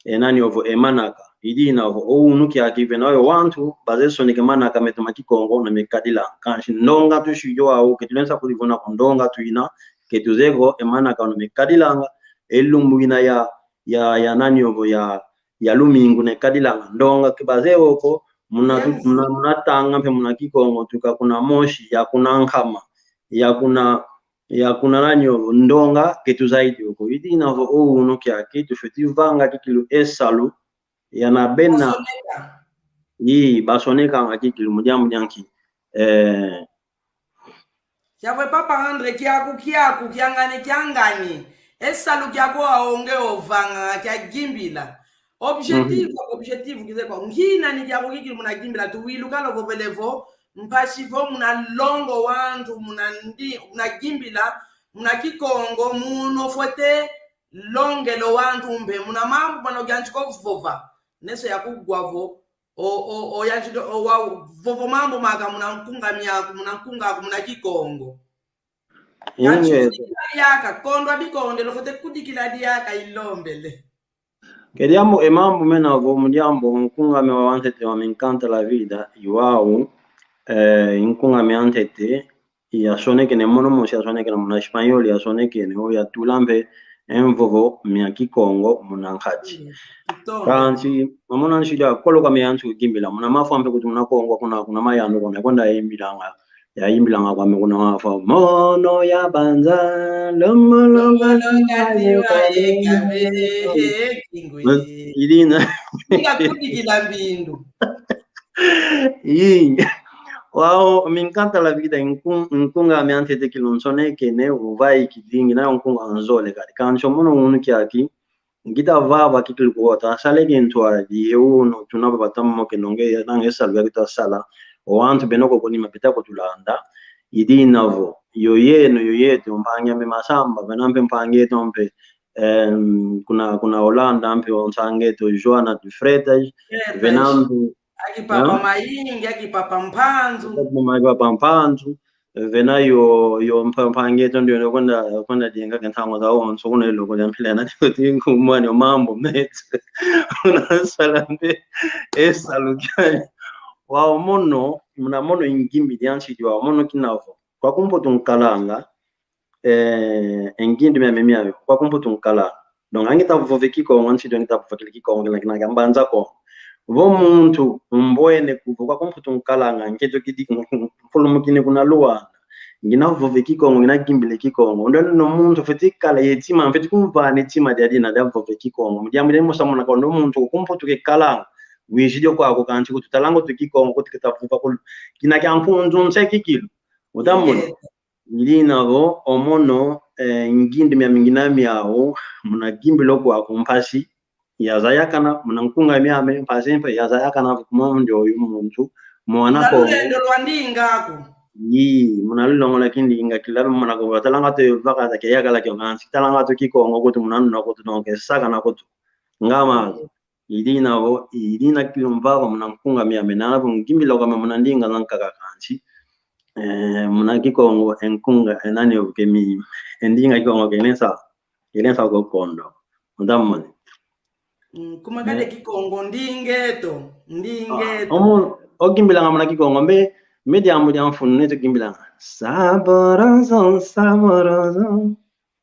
nani ovo e manaka. Idina vo, o unu kiaki vena yo wantu, bazeye soneka e manaka meto ma Kikongo, na mekadila. Kansi ndonga tusi yo au, ke tulenda kudivuna ko ndonga twina, ke tuzeye ko e manaka una mekadilanga, e lumbu ina ya, ya, ya nani ovo ya, ya lumingu nekadilanga. Ndonga ke bazeye o ko, muna tu-, muna, muna tanga mpe muna Kikongo tuka kuna mosi, ya kuna nkama, ya kuna, ya kuna nani ovo, ndonga ke tuzaidi o ko. Idina vo o unu kiaki, tufeti vanga kikilu e salu, yana bena. Basoneka. Ii, basonekanga kikilu, mu diambu dia nki. Eh. Kiavwe papa André, kiaku, kiaku, kiangani, kiangani. E salu kiaku aonge ovanga, kia Gimbila. Objetivo, objetivo, kizeye ko. Ngina ni kiaku kikilu muna Gimbila, tuwiluka lo vovele vo, mpasi vo muna longa o wantu, muna ndi-, muna Gimbila, muna Kikongo, muno fwete longela o wantu mpe, muna mambu mana oyantika ovova. Neso yakugwa vo, o, o, oyantika, o, wavova mambu maka muna nkunga miaku, muna nkunga aku, muna Kikongo. Inge. Kansi kudikila diaka, kondwa bikondelo, fwete kudikila diaka ilombele. Ke diambu, e mambu mena vo mu diambu, nkunga mi wa wantete wa Me Encanta la Vida, i wau, eh, nkunga mi antete, yasonekene mono mosi, yasonekene muna Espanhol, yasonekene, o yatula mpe e mvovo mia Kikongo muna nkati. Mm, Kikongo. Kansi, mamona nsidi akolo kwa me yantu Gimbila, muna mafwa mpe kutu muna Kongo, kuna, kuna mayano, kuna, kwenda yayimbilanga, yayimbilanga kwame kuna mafwa. Mono yabanza, lomolo ngati wa ekabe, kingwe. Idina. Ninga kudikila mbindu. Ii. Wau, Me Encanta la Vida, nkun-, nkunga mi antete kilu nsonekene, uvaiki dingi, na nkunga nzole kadi. Kansi o mono unu kiaki, ngita vava kikilu kuota, asaleke ntwadi, e unu, tuna baba tamoke nonge, nange salu ya kita sala. O wantu bena ko kunima beta kutulanda. Idina vo, yo yeno, yo yeto, mpangi ame Masamba, vena mpe mpangi eto mpe, em, kuna, kuna Holanda, mpe o nsanga eto Joana de Freitas, Freitas. Vena mpe, aki papa, ha? Mayingi, aki papa Mpanzu. Aki papa Mpanzu. Vena yo, yo mpa-, mpangi eto ndio kwenda, kwenda dienga ke ntangu za onso, kuna iloko ya mpila na tiko tingu mwani o mambu meto. Una sala mpe, e salu kiani. Wau mono, muna mono e ngimbi diansi di wau mono kina vo. Kwa kumputu nkalanga, eh, e ngindu miame miame, kwa kumputu nkalanga. Donc, angita vova e Kikongo, nsi do ngita vova kili Kikongo, kina, kina, kina mbanza Kongo. Vo muntu, mbwene kuvo, kwa kumputu nkalanga, nketo kidi, mfulumukini kuna Luanda. Ngina vova e Kikongo, ngina gimbila e Kikongo. Ndo no muntu fwete kala ye tima, fwete kumvana e tima dia dina dia vova e Kikongo. Mu diambu dia mosa mona kwa ndo muntu, kwa kumputu kekalanga. Wizidi kwaku kansi kutu talanga tu Kikongo, kutu kita vova kulu. Kina kia nkunzu nse kikilu. Utamona. Idina vo, o mono, eh, ngindu miami ngina miau, muna gimbila o kwaku mpasi, yazayakana, muna nkunga miame, mpasi mpe, yazayakana, vo kuma ndio oyu muntu, mwana Kongo. Muna lulendo lwa ndinga aku. Ii, muna lulongo lwa kindinga, kila mwana Kongo, talanga tu vaka za keyakala kio kansi, talanga tu Kikongo kutu muna nuna kutu, donc, sakana kutu. Ngama. Idina vo, idina kilu mvava muna nkunga miame, na vo ngimbila kwame muna ndinga zankaka kansi. Eh, muna Kikongo, e nkunga, e nani vo kemi, e ndinga Kikongo kenesa, kenesa ko kondo. Utamona. Mm, kuma kadi Kikongo, ndinga eto, ndinga eto. Ah, omu, ogimbilanga muna Kikongo, mbe, Me diambu dia mfunu neto kimbilanga. Saboroso, saboroso,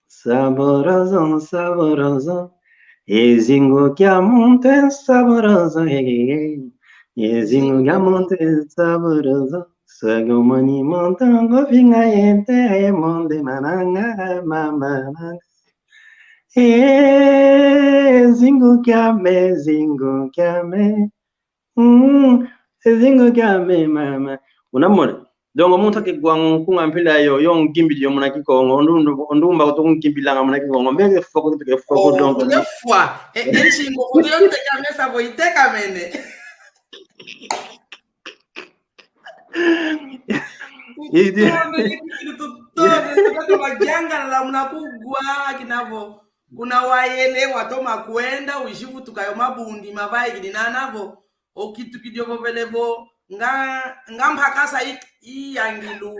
saboroso, saboroso. E zingu kia muntu é saboroso, eh, eh, eh. E zingu kia muntu é saboroso. Sogo moni montango vinga yente e monde mananga mama. E zingu kiame, zingu kiame. Mm, e zingu kiame mama. Unamona? Donc, muntu akigwanga kunga mpila yo, yo nkimbidi yo muna Kikongo, ondu, ondu, ondu umba kutu kunkimbilanga muna Kikongo, mbeke foko, tuke foko, oh, donc. Nge fwa. E, e nsingo, kutu yo teka mesa vo iteka mene. Idi. Tutonde, tutonde, tutonde, tutonde, muna kugwa, kina vo. Kuna wayele, watoma kwenda, wizi vutuka yo mabundi, mavaikidi nana vo. Okitukidi ovovele vo, nga, nga mpakasa i, i yangilu,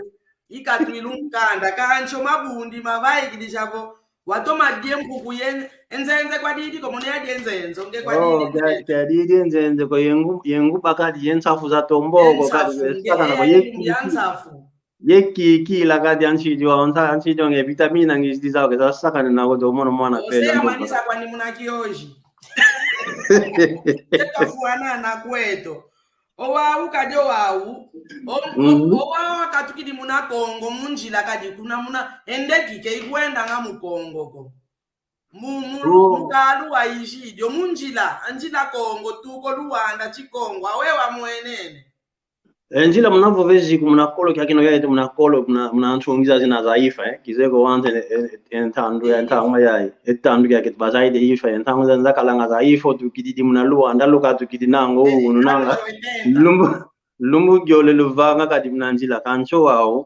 ikatwilu nkanda, kansi o mabundi mavaikidi savo, watoma die mpuku ye, enzenze kwa didi, komone ya die nzenzo, nge kwa didi. Oh, kia, kia didi enzenze ko yengu, yengu bakadi ye nsafu za tomboko, kadi ye nsafu, ye nge, sakana ko ye, ye nsafu. Ye ki, kila kadi ansidio, ansa, ansidio nge vitamina nge zidi zau ke za sakana na kodo mono mwana pele. Ose ya manisa kwani muna kioji. Teka fwana na kweto. Owau kadi owau. O, o, mhm, owau akatukidi muna Kongo, mu nzila kadi kuna muna, endeki ke ikwendanga mu Kongo ko. Mu, mu, oh, mu kalu wa izidi, o mu nzila, a nzila Kongo, tuko Luanda, Kikongo, aweyi wamwenene? E nzila muna vovezi ku muna kolo kia kino ya yeto muna kolo, muna, muna nsungi za zina za ifa, eh. Kizeye ko wantu, eh, eh, eh, ntandu ya, ntangu ya, eh, ntandu ya ketu bazayi de ifa, eh, ntangu za, za kalanga za ifa, tukidi di muna Luanda, luka tukidi nango, unu nanga. Lumbu, lumbu giole luvanga kadi muna nzila kansi owau.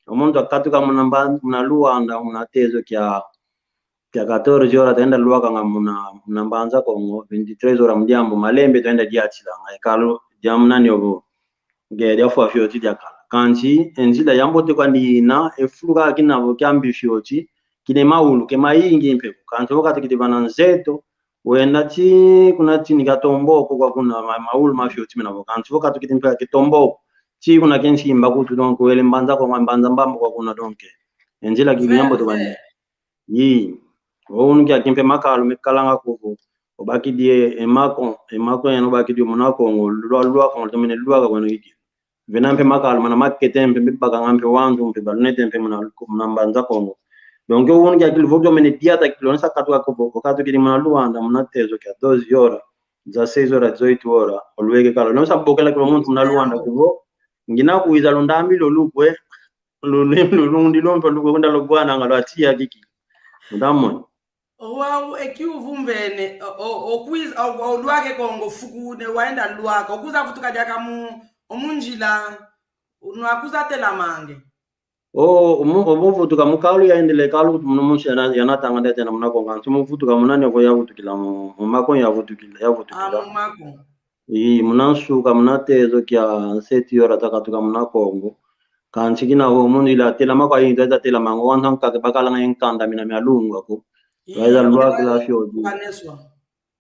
O muntu akatuka muna mba-, muna Luanda, muna tezo kia, kia quatorze horas, taenda lwakanga muna, muna Mbanza Kongo, vingt-trois horas mu diambu, malembe taenda diatilanga, e kalu, diambu nani ovo, nge diafwa fioti diakala. Kansi, e nzila yambote kwandi ina, e fulu kaka kina vo kiambi fioti, kina e maulu, ke mayingi mpe, kansi vo katukidi vana nzeto, wenda ti kuna tini kia Tomboko kwa kuna ma-, maulu mafioti mena vo. Kansi vo katukidi mpe kia Tomboko, ti kuna kia Nsimba kutu, donc, wele Mbanza kwa Mbanza Mbamba kwa kuna, donc. E nzila kili yambote kwandi. Ii. O unu kiaki mpe makalu mekalanga kuvo. Obakidi e, e mako, e mako yeno obakidi muna Kongo, lwa, lwa Kongo, tomene lwaka kweno kiki. Vena mpe makalu mana makete mpe, mpe bakanga mpe wantu mpe balunete mpe muna, muna Mbanza Kongo. Donc, o unu kiaki luvo kiomene diata kilo, nsa katuka kuvo, okatukidi muna Luanda, muna tezo kia doze horas, dezasseis horas, dezoito horas, olweke kala. Nsa bokela kilo muntu muna Luanda kuvo, ngina kwiza lundambi lo lukwe, lu, lu, lu, lundi lompe lukwe, kunda lobwana nga lwatia kiki. Ndamoni. Owau, e kiuvu mvene, o, o, okwiza, o, olwake Kongo fuku ne waenda lwaka, okwiza vutuka diaka mu, o mu nzila, unu akwiza telamange. O, omu, omu vutuka mu kalu yaendele kalu, munu munsi yana, yanatanga ndete na muna Kongo, nsu mu vutuka muna ni vo yavutukila mu, mu mako yavutukila, yavutukila. Ah, mu mako. Ii, muna nsuka, muna tezo kia sept horas takatuka muna Kongo. Kansi kina vo mu nzila telama kwa yingi, taeza telama ngo, wantu ankaka ke bakalanga ye nkanda mina mia lunga ko. Ii, taeza lwakila fioti.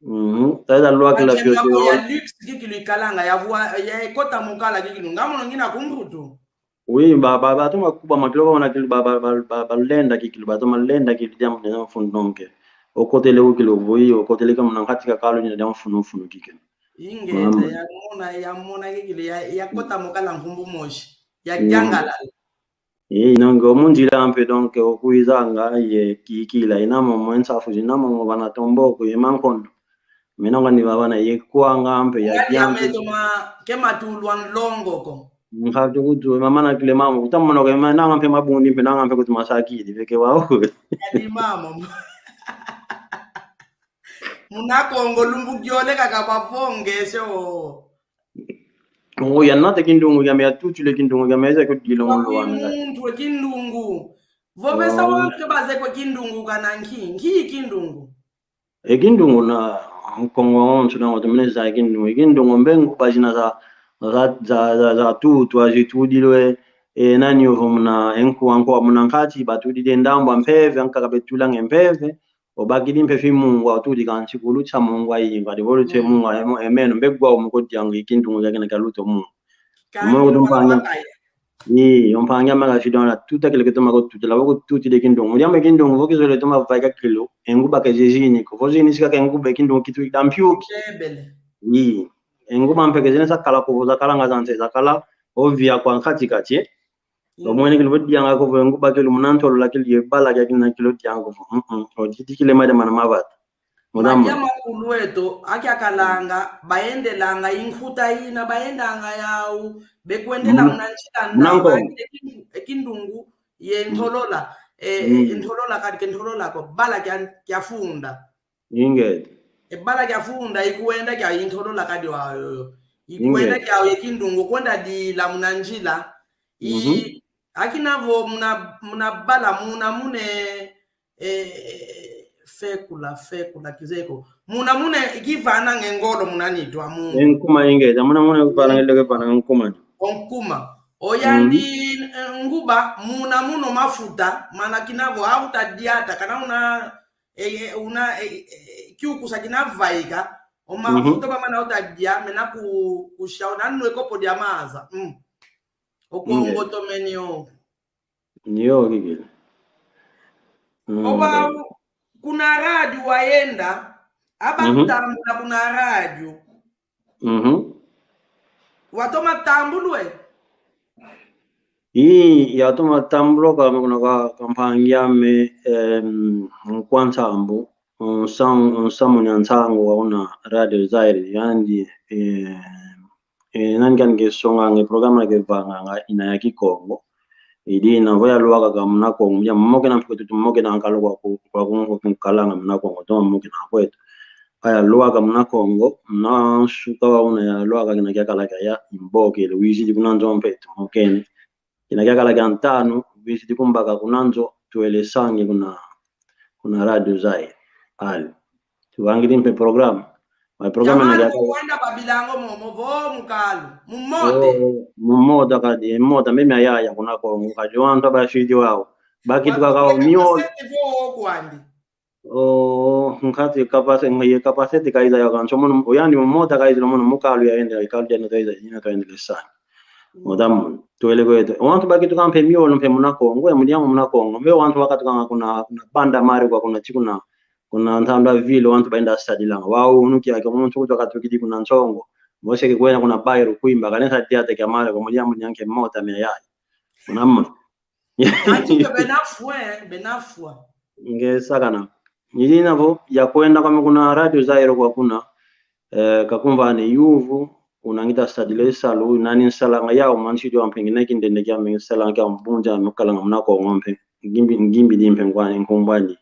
Mhm, taeza lwakila fioti. Kansi mako ya luxe kikilu ikalanga, ya vwa, ya ekota mu kala kikilu. Nga mono ngina ku Mputu. Oui, ba, ba, batoma kuba makilo, bamona kilu, ba, ba, ba, ba, balenda kikilu, batoma lenda kikilu, diambu dia mfunu donc. Okotele kikilu, oui, okotele ke muna nkati kia kalu, ni dia mfunu, mfunu kikilu. Ingeta, yamona, yamona kikilu, ya, yakota mu kala nkumbu mosi, yakiangalala. Eh, donc, o mu nzila mpe, donc, okwizanga, ye kikila, ina momo, e nsafu zina momo, bana Tomboko, ye mankondo. Mina kwandi baba na ye kwanga mpe ya kiampe. Ke matulwa nlongo ko. Nkatu kutu, mama na kile mama, kutamona ko, ma, nanga mpe mabundi, mpe nanga mpe kutu masakidi, peke wau. Kadi mama. Muna Kongo lumbu giole kaka bavongesho. Ngo yanata kindungu kiame, yatutule kindungu kiame, eza kudilo ngulu wana. Muntu we kindungu. Vovesa watu baze kwe kindungu kana nki, nki kindungu. E kindungu na Nkongo wonso na watu mene za kindungu. E kindungu mbe nkuba zina za, za, za, za, za tutu, azitudilwe, e, nani ovo muna, e nkuwa, nkuwa muna nkati, batudide ndambu a mpeve, ankaka betulanga e mpeve, obakidi mpe fi mungwa, otudi kansi kulu tia mungwa yi, ngadi bolu tie mungwa, e mo-, e meno, mbe gwa omu kodianga e kindungu kiakina kialuta mungwa. Omo kutumpange. Ii, o mpangi ame kasidi ona tuta kile kitoma kututila, vo kututile kindungu. Mu diambu e kindungu, vo kizole toma vaika kilo, e nguba ke zezini ko. Vo zini sika ke nguba e kindungu kituida mpiuki. Ii, e nguba mpe ke zini zakala ko, vo zakalanga zantsi zakala, ovia kwa nkati kati, eh. Ii. Omwene kilo dianga ko, vo e nguba kilo muna ntolola kilo ye bala kia kina kilo dianga ko, vo. Mm-mm. O titi kile made mana mavata. Madia makulu eto, akia kalanga, baendelanga, inkuta ina, baendanga yau, bekwendela muna nzila nda, e kindungu, ye ntolola, e, e, ntolola kadi ke ntolola ko, bala kia, kia funda. Ingeta. E bala kia funda, ikwenda kia intolola kadi wa, yo, yo. Ikwenda kia ye kindungu, kwenda dila muna nzila. I, akina vo muna, muna bala, muna mune, eh, fekula, fekula, kizeye ko. Muna mune, ikivananga e ngolo muna nitu a munu. E nkuma ingeta, muna mune kivana ngele kivana nkuma. O nkuma. O yandi, eh, nguba, muna muno mafuta, mana kina vo, auta diata, kana una, eh, eh, una, eh, eh, kiukusa kina vaika, o mafuta ba mana uta dia, mena ku, kusha, una nwe kopo dia maza. Mm. O Kongo tomeni o. Ndio, kikili. Mm, owa, kuna radio wayenda, aba tambula kuna radio. Watoma tambulwe? Ii, yatoma tambulwa kame kuna ka, ka mpangi ame, em, Nkwa Nsambu, nsa-, nsamu nya nsangu wa una Radio Zaire, yandi, eh, eh, nani kani kesonganga e programa kevanganga ina ya Kikongo. Idi ina vo yalwaka ka muna Kongo, ya mokena mpe tutu mokena nkalo kwa ku-, kwa ku-, kwa kunkalanga muna Kongo, toma mokena kwetu. Ka yalwaka muna Kongo, muna nsuka wa una yalwaka kina kiakala kia ya imbokele, wizidi kuna nzo mpe tumokene. Kina kiakala kia ntanu, wizidi kumbaka kuna nzo, twele sangi kuna, kuna Radio Zaire. Ali. Tuvangidi mpe programa. Ma programa na kiakala. Kwenda babilango momo vo mukalu. Mumote. Oh, mumota kadi, mota meme ayaya kuna Kongo. Kadi wantu abasidi wau. Bakituka kao miolo. Kapasete vo kwandi. Oh, nkati kapase-, nge kapasete kaiza ya kanso mono, oyandi mumota kaiza mono mukalu ya ende, ikalu ya ende kaiza, ina to ende lesani. Oda mono, twele kwetu. Wantu bakituka mpe miolo mpe muna Kongo, ya mudiamu muna Kongo. Mpe wantu bakatukanga kuna, kuna Banda Mari kwa kuna tikuna, kuna Ntanda Ville, wantu baenda sadilanga. Wau unu kiaki, muntu kutu katukidi kuna Nsongo. Mose kikwenda kuna Bairro Kwimba, kanesa diata kia mare, kwa mudiamu nyanke mota mia yaya. Una mono. Kansi ke bena fwa, bena fwa. Nge sakana. Nidina vo, yakwenda kame kuna Radio Zaire kwa kuna, eh, kakumvana e yuvu, una ngita sadila e salu, nani nsalanga yau, mansi dio ampengine kindende kiame, nsalanga kia mbunja, mukalanga muna Kongo mpe, ngimbi, ngimbi di mpe ngwani, nkumbwani.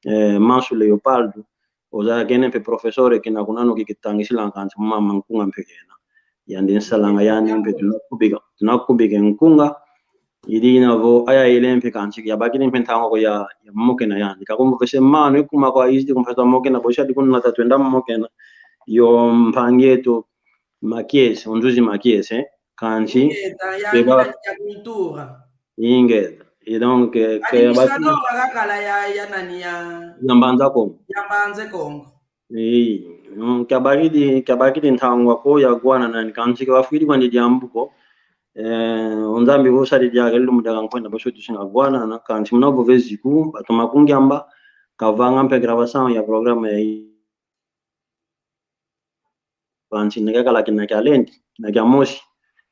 Eh, Manso Leopoldo, ozaya kene mpe professor kina kuna no kikitangisila kansi mama nkunga mpe kena. Yandi nsalanga yandi mpe tunakubika, tunakubika nkunga. Idina vo aya ile mpe kansi yabakidi mpe ntangu ko ya, ya mokena yandi. Kakumvese mano ikuma kwa izidi kumfesa mokena, bosi adi kuna tatu enda mokena. Yo mpangi eto Makiese, o Nzuzi Makiese, kansi. Ingeta, yandi keba na ya cultura. Ingeta. E donc, eh, ke administrador bati- kakala ya, ya nani ya? Ya Mbanza Kongo. Ya Mbanza Kongo. Ii, mm, kiabakidi, kiabakidi ntangwa ko ya gwana nani, kansi ke bafwidi kwandi diambu ko. Eh, o Nzambi vo sadi diaka lumbu diaka nkwenda bosi tusinga gwana na, kansi muna vovezi ku, batoma kungiamba, kavanga mpe gravação ya programa ya i- Kansi kina kiakala kina kia lendi, kina kia mosi.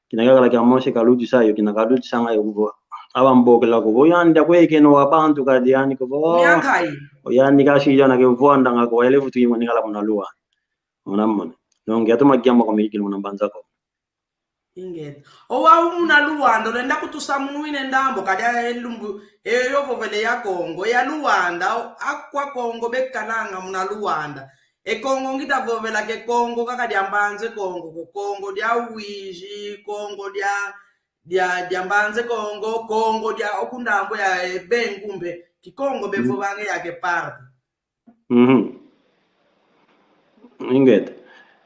Kina kiakala kia mosi kalutisa yo, kina kalutisanga yo kuvo. Aba mbokela kuvo, yandi akwekeno wa bantu kadi yandi kuvo. Miakai. O yandi kasi yana ke vwandanga ko, ele vutu imo nikala muna Luanda. Muna mona. Donc, yatoma kiamba kwa mikili muna Mbanza Kongo. Ingeta. Owau muna Luanda, olenda kutusamunwine ndambo, kadi e lumbu, eyo vovele ya Kongo, ya Luanda, o, akwa Kongo bekalanga muna Luanda. E Kongo ngita vovela ke Kongo kaka dia Mbanza Kongo, ko Kongo dia Uíge, Kongo dia, dia, dia Mbanza Kongo, Kongo dia okundambo ya, e, Bengu mpe, Kikongo bevovanga ya ke parte. Mhm. Ingeta.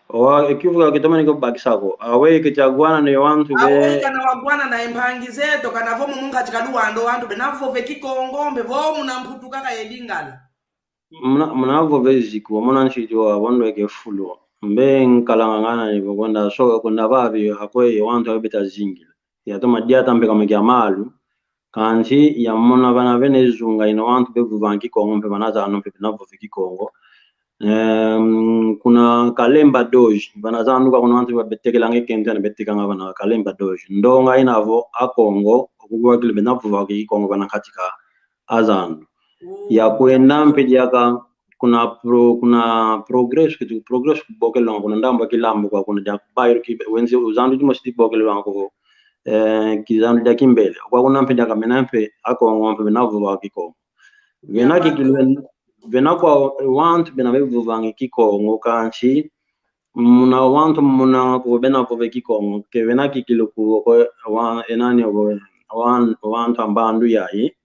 Owa, e kiuvu ka kitomene kubakisa ko. Aweyi ke tiagwana ne wantu be. Aweyi kana wagwana na e mpangi zeto, kana vo mumu nkati ka Luanda wantu bena vova e Kikongo, mpe vo muna Mputu kaka ye Lingala. Muna, muna vova e ziku, muna nsidi wa bondo eke fulu. Mbe nkalanga ngana ni bokonda so, kunda babi, akwe wantu abeta zingila. Yatoma diata mpe kamwe kia malu. Kansi yamona vana vene zunga ina wantu bevovanga Kikongo mpe vana zanu mpe bena vova Kikongo. Em, kuna Kalemba Doji, vana zanu kwa kuna wantu babetekelanga kento na betekanga vana Kalemba Doji. Ndonga ina vo Akongo, okukuwa kilo bena vova Kikongo vana kati ka azandu. Ya kwenda mpe diaka kuna pro-, kuna progresso, kitu progresso kubokelwanga kuna ndambu a Kilambo kwa kuna diaka bairro ki, wenze uzandu dimosi dibokelwanga kuvo, eh, kizandu dia Kimbele. Kwa kuna mpe diaka mena mpe Akongo mpe bena vova Kikongo. Vena kikilo, vena kwa wantu bena bevovanga Kikongo kansi, muna wantu muna kuvo bena vova Kikongo, ke vena kikilo kuvo ko wa, enani kuvo, wan-, wantu a mbandu yayi.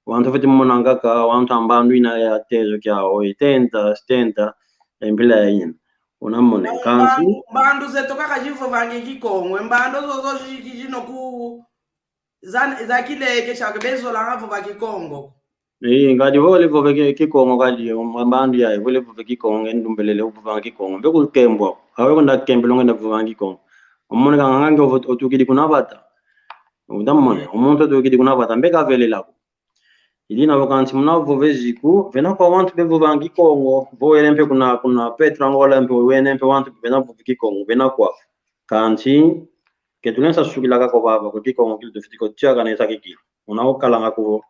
Wantu fwete mona kaka, wantu a mbandu ina ya tezo kia oitenta, setenta, e mpila ya ina. Unamone, kansi. Mbandu, mbandu zeto kaka zivovanga Kikongo, mbandu zozo zi-, zi-, zino ku, za, za kileke, shaka bezolanga vova Kikongo. Ii, ngadi vole vova Ki-, Kikongo kadi, um, mbandu ya, vole vova Kikongo, ndumbelele vova Kikongo. Mbe kukembwa, awe kunda kembelo ngenda vova Kikongo. Umone kanga nge ovu-, otukidi kuna vata. Utamone, umuntu otukidi kuna vata, mbe kavelela ko. Idi na vo kansi muna vova ziku, vena kwa wantu bevovanga Kikongo, vo wele mpe kuna, kuna Petro Angola mpe wene mpe wantu bena vova Kikongo, vena kwa. Kansi, ke tulensa sukila kako vava, ko Kikongo kilo tufwete ko tiakanesa kikilo. Muna ukalanga kuvo,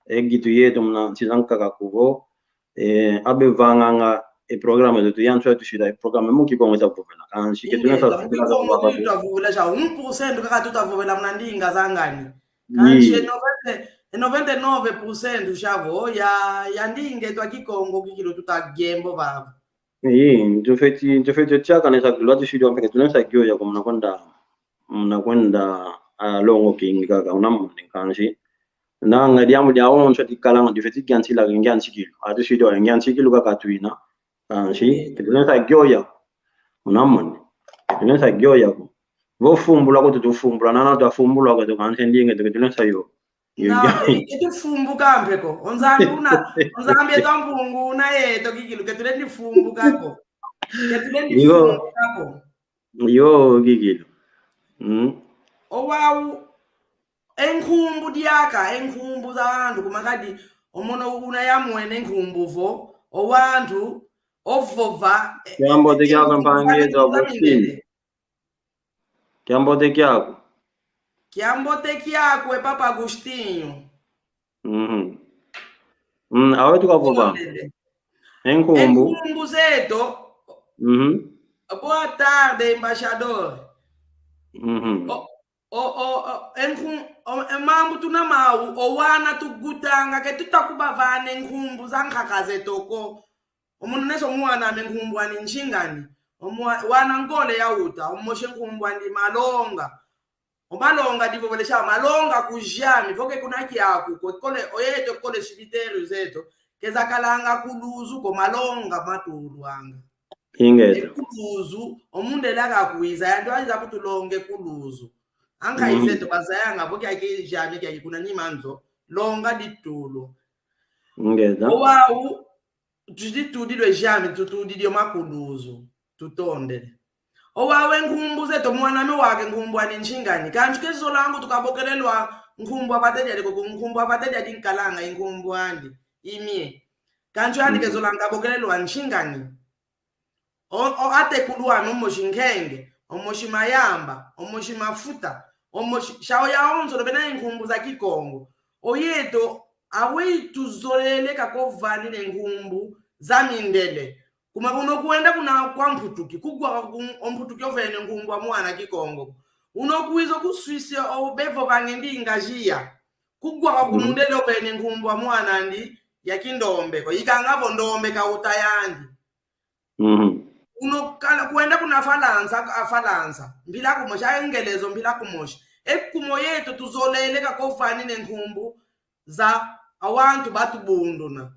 e gitu yeto muna nsi zankaka kuvo, e, abevanganga e programa zeto yantu ya tusida e programa mu Kikongo tavovela. Kansi ke tulensa sukila kako vava. Tavovela sha, um por cento kaka tutavovela muna ndinga zangani. Kansi e noventa, e noventa e nove por cento shavo ya, ya ndinga eto a Kikongo kikilo tutagembo vava. Ii, tufwete, tufwete tiakanesa kilo tusidi wa mpeke tulensa gyoya ko muna kwenda, muna kwenda, ah, longo kingi kaka unamone kansi. Nanga diambu dia onso tikalanga tufwete giansila ngiansikilu. Atusidi wa ngiansikilu kaka twina. Kansi, ke tulensa gyoya. Unamone. Ke tulensa gyoya ko. Vo fumbula ko tutufumbula, nana twafumbula ko tukansi ndinga ke tulensa yo. Na, e, e tufumbuka mpe ko. O Nzambi una, o Nzambi eto a Mpungu una yeto kikilu, ke tulendi fumbuka ko. Ke tulendi fumbuka ko. Yo, kikilu. Mm. O wau, e nkumbu diaka, e nkumbu za wantu, kuma kadi, o mono una yamwene nkumbu vo, o wantu, ovova, e, kiambote e, e, kiaka mpangi eto Agostinho. Kiambote kiaku. Kiambote kiaku, e Papa Agostinho. Mhm. Mm, awe tukavova. E nkumbu. E nkumbu zeto. Mhm. Boa tarde, embaixador. Mhm. O, o, o, o, e nkum-, o, e mambu tuna mau, o wana tugutanga, ke tutakubavana e nkumbu za nkaka zeto ko. O mono neso mwana ame nkumbu ani nshingani. O mwa-, wana ngole yauta, o mosi nkumbu andi Malonga. O Malonga divovelesha, Malonga kuziami, vo ke kuna kiaku, ko kole, o yeto kole sibiteru zeto, ke zakalanga ku Luzu ko Malonga matulwanga. Ingeta. E ku Luzu, o mundele akakwiza, yandi waiza kutulonga e ku Luzu. Anka izeto bazayanga, vo kiaki ziami kiaki kuna nima nzo, longa ditulwa. Ingeta. O wau, tudi tudilwe ziami, tutudidi o ma ku Luzu, tutondele. O wau e nkumbu zeto mwana ame wake nkumbu ani nshingani. Kansi ke zolanga tukabokelelwa nkumbu a vata diadi ko, nkumbu a vata diadi nkalanga, e nkumbu andi, imie. Kansi andi ke zolanga kabokelelwa nshingani. O, o atekulu ame o mosi Nkenge, o mosi Mayamba, o mosi Mafuta, o mosi, shao yaonso no bena e nkumbu za Kikongo. O yeto, aweyi tuzolele kakovani ne nkumbu za mindele. Kuma uno kwenda kuna kwa mputuki, kugwa ku, o mputuki ovene nkumbu a mwana Kikongo. Uno kwiza ku Suisse o bevovanga e ndinga zia. Kugwa ku mundele ovene nkumbu a mwana andi ya kindombe ko. Ikanga vo ndombe kauta yandi. Mhm. Uno kala kwenda kuna Falansa, a Falansa, mpila kumosi, a Ngelezo mpila kumosi. E kuma yeto tuzolele kakovani ne nkumbu za awantu batubunduna.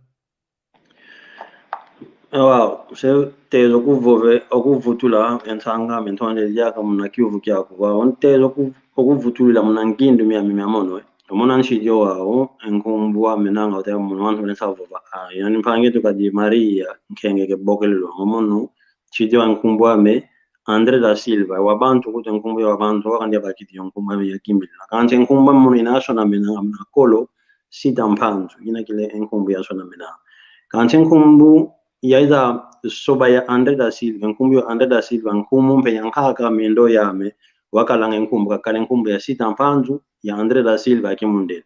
Ewa, se tezo kuvove, okuvutula, ensanga, mentwande diaka muna kiuvu kiaku, wa, ontezo ku-, okuvutulila muna ngindu miami mia mono, eh. Omona nsidi owau, e nkumbu ame nanga ute mono wantu nesa vova. Ah, yani mpangi eto kadi Maria, Nkenge ke bokelelo. Omono, nsidi wa nkumbu ame, André da Silva, wa bantu kutu e nkumbu ya wa bantu, wakandi abakidi yo nkumbu ya kimbi. Kansi e nkumbu mono ina yasonamena muna kolo, Sita Mpanzu, ina kele e nkumbu yasonamena. Kansi e nkumbu yaiza soba ya André da Silva, e nkumbu yo André da Silva, nkumbu mpe ya nkaka mendo yame, wakalanga e nkumbu, kakala e nkumbu ya Sita Mpanzu, ya André da Silva ya kimundele.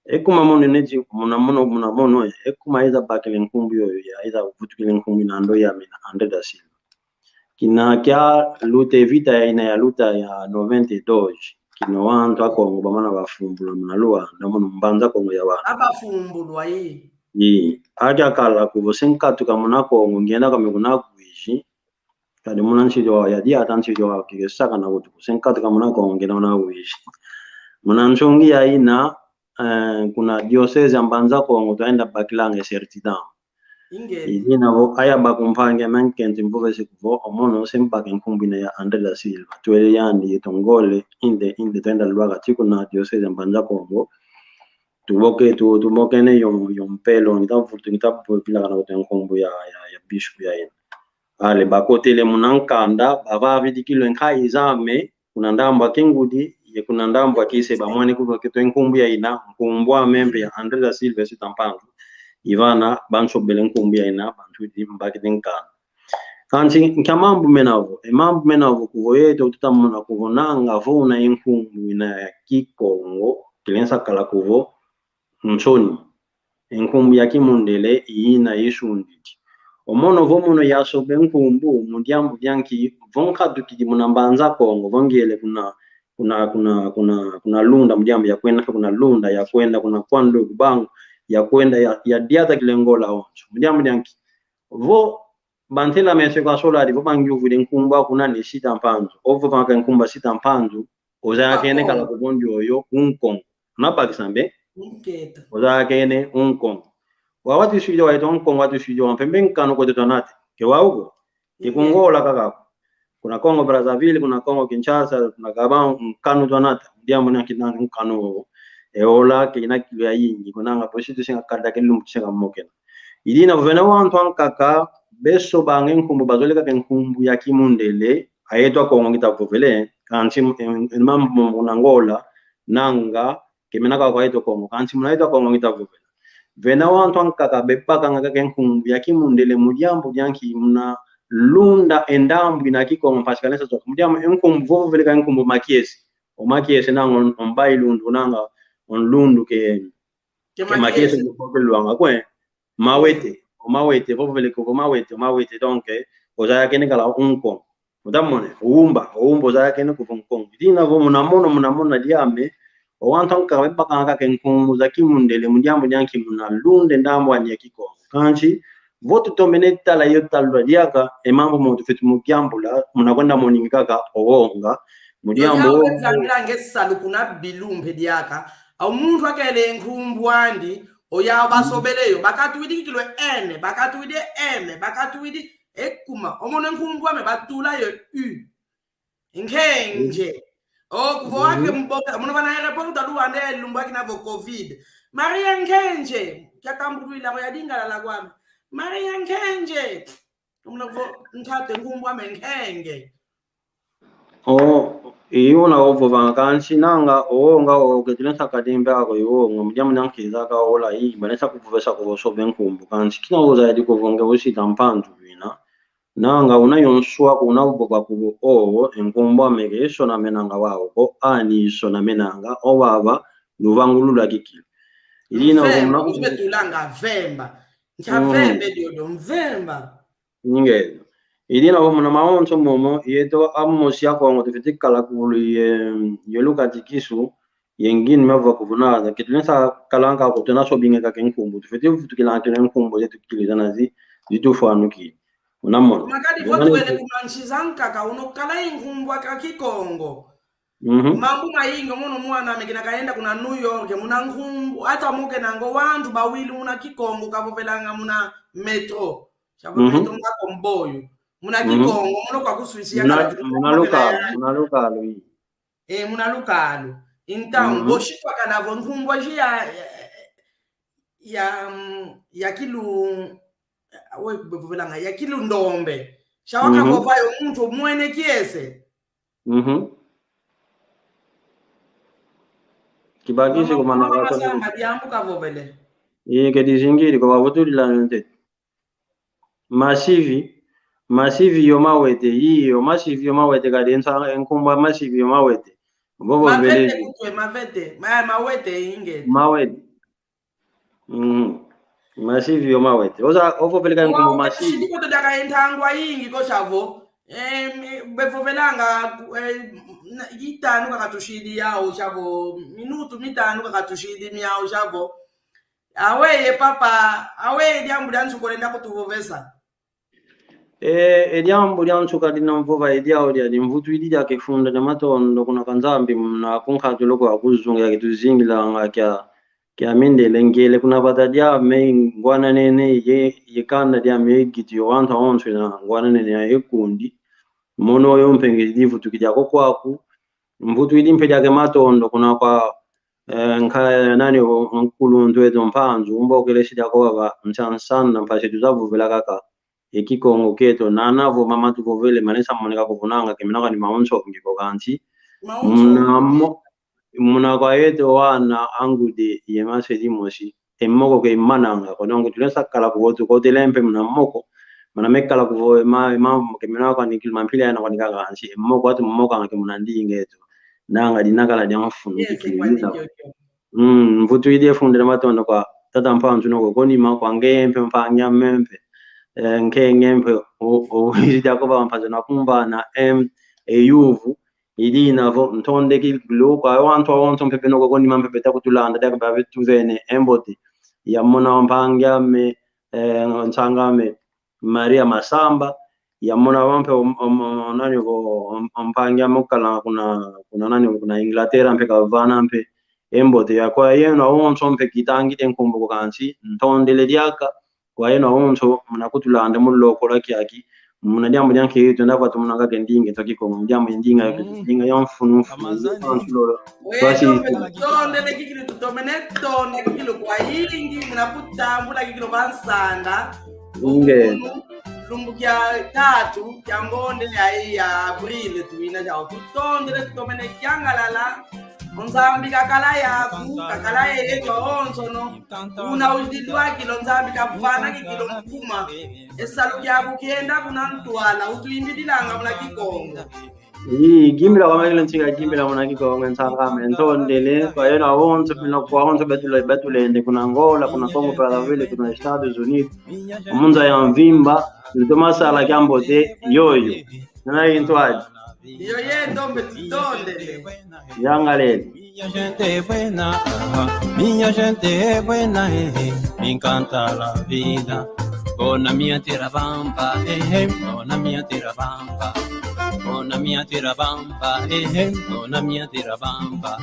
E kuma mono neti, muna mono, muna mono, e kuma iza bakila e nkumbu yoyo, ya iza vutukila e nkumbu ina ndo yame na André da Silva. Kina kia luta e vita ya ina ya luta ya noventa e dois. Kina wantu a Kongo bamana bafumbulwa muna Luanda, muna Mbanza Kongo ya wana. Abafumbulwa, i. I. Akia kala kuvo se nkatuka muna Kongo, ngenda kame kuna Uíge. Kadi muna nsi yo ya diata nsi yo kike saka na kutu. Se nkatuka muna Kongo, ngenda muna Uíge. Muna nsungi ya ina, eh, kuna diocèse ya Mbanza Kongo, twaenda bakilanga e certidão. Ingeta. Idina vo, aya bakumpange menkenti mvovese kuvo, o mono se mbaka e nkumbu ina ya André da Silva. Twele yandi, yeto ngole, inde, inde, twenda lwaka ti kuna diocèse ya Mbanza Kongo. Tuboke, tu, tubokene yo, yo mpelo, ngita vutu, ngita vo pilakana kutu e nkumbu ya, ya, ya bispo ya ina. Ale, bakotele muna nkanda, bavavidikilwe nkayi zame, kuna ndambu a kingudi, ye kuna ndambu a kise, bamwene kuvo keto e nkumbu ya ina, nkumbu ame mpe ya André da Silva Sita Mpanzu. I vana, bansobele nkumbu ya ina, bantu di mbakidi nkanda. Kansi, nkia mambu mena vo, e mambu mena vo kuvo yeto tutamona kuvo nanga vo una e nkumbu ina ya Kikongo, kilensa kala kuvo, nsoni. E nkumbu ya kimundele ina isundidi. O mono vo mono yasoba e nkumbu, mu diambu dia nki, vo nkatukidi muna Mbanza Kongo, vo ngiele kuna, kuna, kuna, kuna, kuna Lunda, mu diambu ya kwenda, kuna Lunda, ya kwenda, kuna Kwandu, Kubangu, ya kwenda, ya, ya diata kile Ngola onso. Mu diambu dia nki. Vo bantela meso kwa soladi, vo bangiuvudi e nkumbu aku nani Sita Mpanzu. Ovo vanga e nkumbu a Sita Mpanzu, ozayakene kala kuvo ndioyo, un Kongo. Unabakisa mbe? Ingeta. Ozayakene un Kongo. Wawa tusidi wa yeto un Kongo, watusidi wa mpembe nkanu kweto twanata. Ke wau ko? Ke ku Ngola kaka ko. Kuna Congo Brazzaville, kuna Congo Kinshasa, kuna Gabon, nkanu twanata. Diambu na kinanga nkanu wo. E ola ke ina kilo ya yingi, kunanga posi tusinga kada ke lumbu tusinga mokena. Idina vena wantu ankaka, beso bange nkumbu, bazole kaka nkumbu ya kimundele, ayeto a Kongo ngita vovele, kansi, em, em, mambu muna Ngola, nanga, kemena kaka kwa yeto Kongo, kansi muna yeto a Kongo ngita vovela. Vena wantu ankaka bebakanga kaka e nkumbu ya kimundele mu diambu dia nki muna lunda e ndambu ina Kikongo mpasi kalensa toka. Mu diambu e nkumbu vovovele ka e nkumbu Makiese. O Makiese nanga o mbayi lundu nanga o nlundu ke, ke Makiese. Ke Makiese kuvovelwanga kwe. Mawete, o mawete, vovele kuvo mawete, o mawete, donc, eh, ozayakene kala un Kongo. Utamona, o umba, o umba ozayakene kuvo un Kongo. Dina vo muna mono, muna mono diame, o wantu ankaka bebakanga kaka e nkumbu za kimundele, mu diambu dia nki muna lunda e ndambu ani ya Kikongo. Kansi, vo tutomene tala yo talula diaka, e mambu mo tufwete mu kiambula, muna kwenda moningi kaka, o wonga, mu diambu. Yo diambu ezangilanga e salu kuna bilumbu diaka, o muntu akele nkumbu andi, Oya basobele yo, bakatuidi kikilwe N, bakatuidi M, bakatuidi e kuma. O mono e nkumbu ame batula yo U. Nkenje. O, kuvo wake mboka, mono vana aéroport ta Luanda ya lumbu akina vo covid. Maria Nkenje, kiatambulwila ko ya Lingala la kwame. Maria Nkenje. Mono vo, ntate nkumbu ame Nkenge. O, i una ovovanga kansi nanga, o nga o ketile nsaka dimbe ako i o nga mudia mudia nkiza ka ola i, bane sa kuvovesa ko vosobe nkumbu kansi. Kina oza yadi ko vo nge osita mpanzu vina. Nanga una yonso ako una ovova ko vo o, e nkumbu ame ke isonamenanga wau ko, ani isonamenanga, o vava, luvangu lula kikili. Idina Mvemba, uvumuna ku- ume tulanga Mvemba. Nkia Mvemba diodio, Mvemba. Ingeta. Idina vo muna mawonso momo, yeto amosi a Kongo tufwete kala kulu ye, ye lukatikisu, ye ngini meva kuvuna, za ketule sa kalanga ko tuna sobinga kaka e nkumbu, tufwete vutukila kina e nkumbu, zetu kili zana zi, zitufwanuki. Unamona. Makadi vo tuwele kuna nsi zankaka, uno kala e nkumbu aka Kikongo. Mhm. Mambu mayingi, mono mwana ame kina kaenda kuna New York, muna nkumbu, ata muke nango wantu bawili muna Kikongo, kavovelanga muna metro. Chavo metro nga komboyo. Muna Kikongo, mono kwa ku Suisse ya muna, kala muna lukalu, muna lukalu, i. E, muna lukalu. Então, boshi kwa kala vo nkumbu aji ya, ya, ya, mm, ya kilu, we, vovelanga, ya kilu ndombe. Sha wakavova yo muntu umwene kiese. Mhm. Kibakisi. Mama, kumana mama kwa Kasamba diambu kavovele. Iye ke dizingiri kwa vutulila ntete. Masivi, masivi yo mawete, iyo, masivi yo mawete kadi nsa-, nkumbu a masivi yo mawete. Bobo. Mavete belezi. Kutwe, mavete. Ma-, mawete inge. Mawete. Mm. Masivi yo mawete. Oza, ovo peleka nkumbu masivi. Shidi koto daka entangwa ingi ko shavo. Em, bevovelanga, eh, na-, itanu kaka tushidi yau shavo. Minutu mitanu kaka tushidi miau shavo. Awe ye papa, awe diambu dia nsuka olenda kutuvovesa. E, e diambu dia nsuka dina mvova e diau dia dimvutwidi dia kifunda dia matondo kuna kwa Nzambi muna kunkatulu kwa kuzunga ya kituzingilanga kia, kia mindele ngele kuna vata diame ngwananene ye, ye kanda diame ye giti yo wantu awonso na ngwananene ya ye kundi. Mono yo mpe nge divutukidi ako kwaku. Mvutwidi mpe diake matondo kuna kwa, eh, nka-, nani o, nkuluntu eto Mpanzu, umbokelesi diako vava, nsansana, mpasi tuzavovela kaka e Kikongo kieto, nana vo mama tuvovele, manesa moneka kuvunanga, ke mena kwa ni mawonso ngi ko kansi. Mawonso. Muna mo-, muna kwa yeto wana angude ye mase dimosi. E moko ke mananga ko, donc tulesa kala kuvotu ko tele mpe muna moko. Mana mekala kuvo, ma, ma, ke mena kwa ni kilo mampila yana kwa ni kaka kansi. E moko atu moko anga ke muna ndinga eto. Nanga dinakala dia mfunu. Yes, kikili kwa ni nina. Kio, kio. Mm, mvutwidi e funda dia matondo kwa tata Mpanzu noko konima kwa nge mpe mpangi ame mpe. Eh, nke nge mpe o, o, izi diako vava Mpanzu na kumbana, em, e yuvu. Idi navo ntondele kikilu kwa wantu awonso mpe beno ko konima mpe beta kutulanda diaka bavituvene e mbote. Ya mona mpangi ame, eh, nsanga ame. Maria Masamba, ya mona wampe om-, om-, om-, nani vo, om-, om-, mpangi ame ukala kuna, kuna nani vo, kuna Inglaterra mpe kavana mpe e mbote ya kwa yeno awonso mpe kitangidi e nkumbu ko kansi, ntondele diaka, kwa yeno awonso muna kutulanda mu lokola kiaki, muna diambu dia nkento, nda vatu muna kake ndinga eto Kikongo, diambu ndinga, mm, ndinga ya mfunu mfunu, amazani. Antu lolo. Weto, twasi mpe tutondele kikilu, tutomene tonda kikilu kwa yingi, muna kutambula kikilu kwa nsanda. Nge. Unu, lumbu kia tatu, kia ngonde ya, ya avril, tuina jao. Tutondele, tutomene kiangalala. O Nzambi kakala yaku, kakala yeto awonsono. Una uzidilwa kilo Nzambi kavana kikilu mukuma. E salu kiaku kienda kuna ntwala, utuimbidilanga muna Kikongo. Ii, gimbila kwa makilo ntsika, gimbila muna Kikongo, nsanga ame, ntondele, kwa yeno awonso, bino kwa awonso betule-, betulende, kuna Angola, kuna Congo Brazzaville, kuna Estados Unidos, mu nza ya mvimba, lutoma sala kiambote, yoyo. Nana intwadi. Yoyo, ndombe, tutondele. Yangalele. Minha gente é buena, ah, minha gente é buena, eh, eh, me encanta la vida. Bona minha terra bamba, eh, eh, bona minha terra bamba. Bona minha terra bamba, eh, eh, bona minha terra bamba.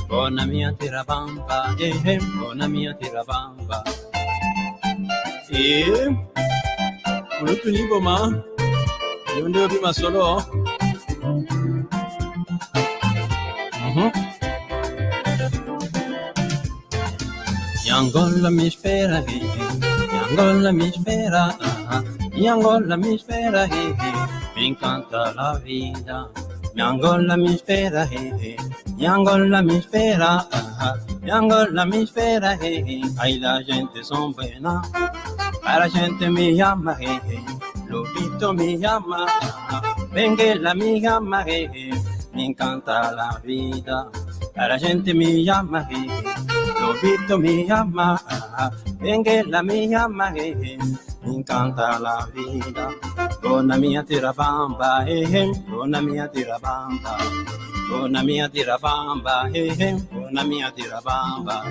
Bona minha terra bamba, eh, eh, bona minha terra bamba. E, kulutu ni goma, yonde obi masolo. Mhm. Minha Angola me espera, eh, eh. Minha Angola me espera, ah, ah. Minha Angola me espera, eh, eh. Me encanta la vida. Minha Angola me espera, eh, eh. Minha Angola me espera, ah, ah. Minha Angola me espera, eh, eh. Ai, la gente son buena. Para gente me ama, eh, eh. Lobito me ama, ah, ah. Benguela me ama, eh, eh. Me encanta la vida. Para gente me ama, eh, eh. Lobito me ama, ah, ah. Benguela me ama, eh, eh. Me encanta la vida. Bona minha terra bamba, eh, eh. Bona minha terra bamba. Bona minha terra bamba, eh, eh. Bona minha terra bamba.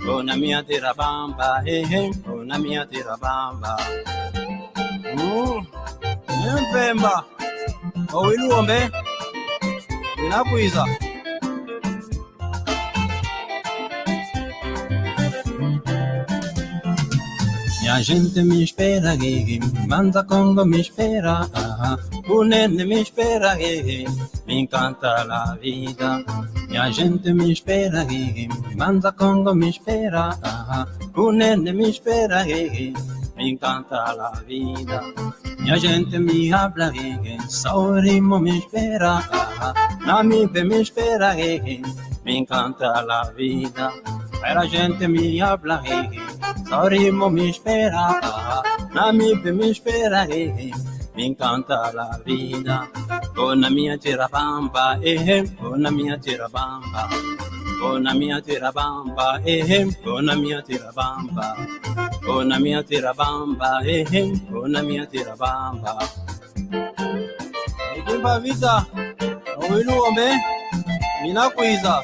Bona minha terra bamba, eh, eh. Bona minha terra bamba. Mm. Mpemba. Owilu ombe. Inakwiza. Minha gente me espera, eh, eh. Mbanza Kongo me espera, ah, ah. Kunene me espera, eh, eh. Me encanta la vida. Minha gente me espera, eh, eh. Mbanza Kongo me espera, ah, ah. Kunene me espera, eh, eh. Me encanta la vida. Minha gente, me habla, eh, eh, saurimo me espera, ah, ah, na mi pe me espera, eh, eh, me encanta la vida. Minha gente, me habla, eh, eh, saurimo me espera, ah, ah, na mi pe me espera, eh, eh, me encanta la vida. Bona minha tirabamba, eh, eh, bona minha tirabamba. Bona minha tirabamba, eh, eh, bona minha tirabamba. Bona minha tirabamba, eh, eh, bona minha tirabamba. Ikimba vita, owilu ombe, mina kwiza.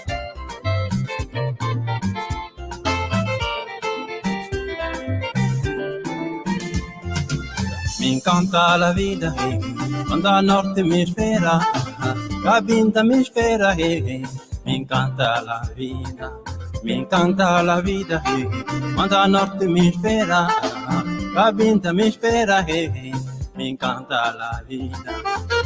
Me encanta la vida, eh, eh, cuando a norte me espera, ah, ah, cabinda me espera, eh, eh. Me encanta la vida, me encanta la vida, eh, eh. Cuando a norte me espera, ah, ah, cabinda me espera, eh, eh. Me encanta la vida.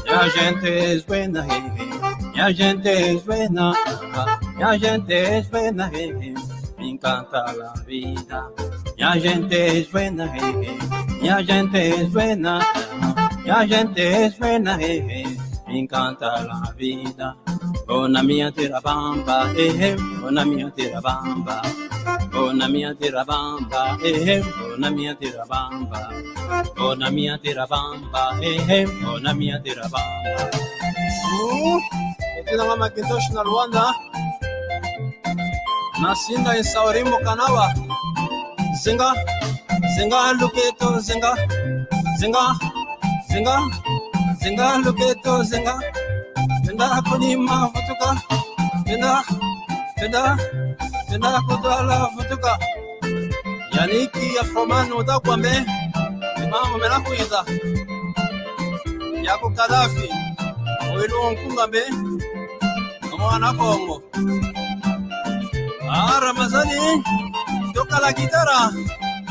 Minha gente es buena, eh, eh. Minha gente es buena, ah, ah. Minha gente es buena, eh, eh. Me encanta la vida. Minha gente es buena, eh, eh. Minha gente es buena, ah, ah. Minha gente es buena, eh, eh. Me encanta la vida. Bona minha tirabamba, eh, eh, bona minha tirabamba. Bona minha tirabamba, eh, eh, bona minha tirabamba. Bona minha tirabamba, eh, eh, bona minha tirabamba. Uh, eti na mama Kintoshi na Luanda. Na sinda insaurimo kanava. Zenga, zenga, luketo, zenga, zenga, zenga, zenga, luketo, zenga. Venda kunima vutuka, venda, venda, venda kutwala vutuka. Yannick Afroman uta kwambe, mama mena kwiza. Yako Kadhafi, owilu nkunga mbe, mwana Kongo. Ah, Ramazani, toka la guitare,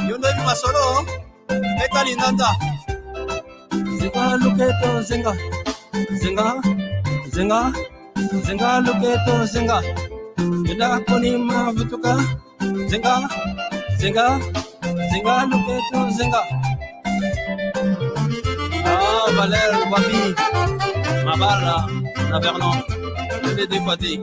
yondo ni masolo, eka lindanda. Zenga luketo, zenga, zenga, zenga, zenga luketo, zenga. Venda kunima vutuka, zenga, zenga, zenga luketo, zenga. Ah, Valère Wabi, Mabala, na Vernon, le défati.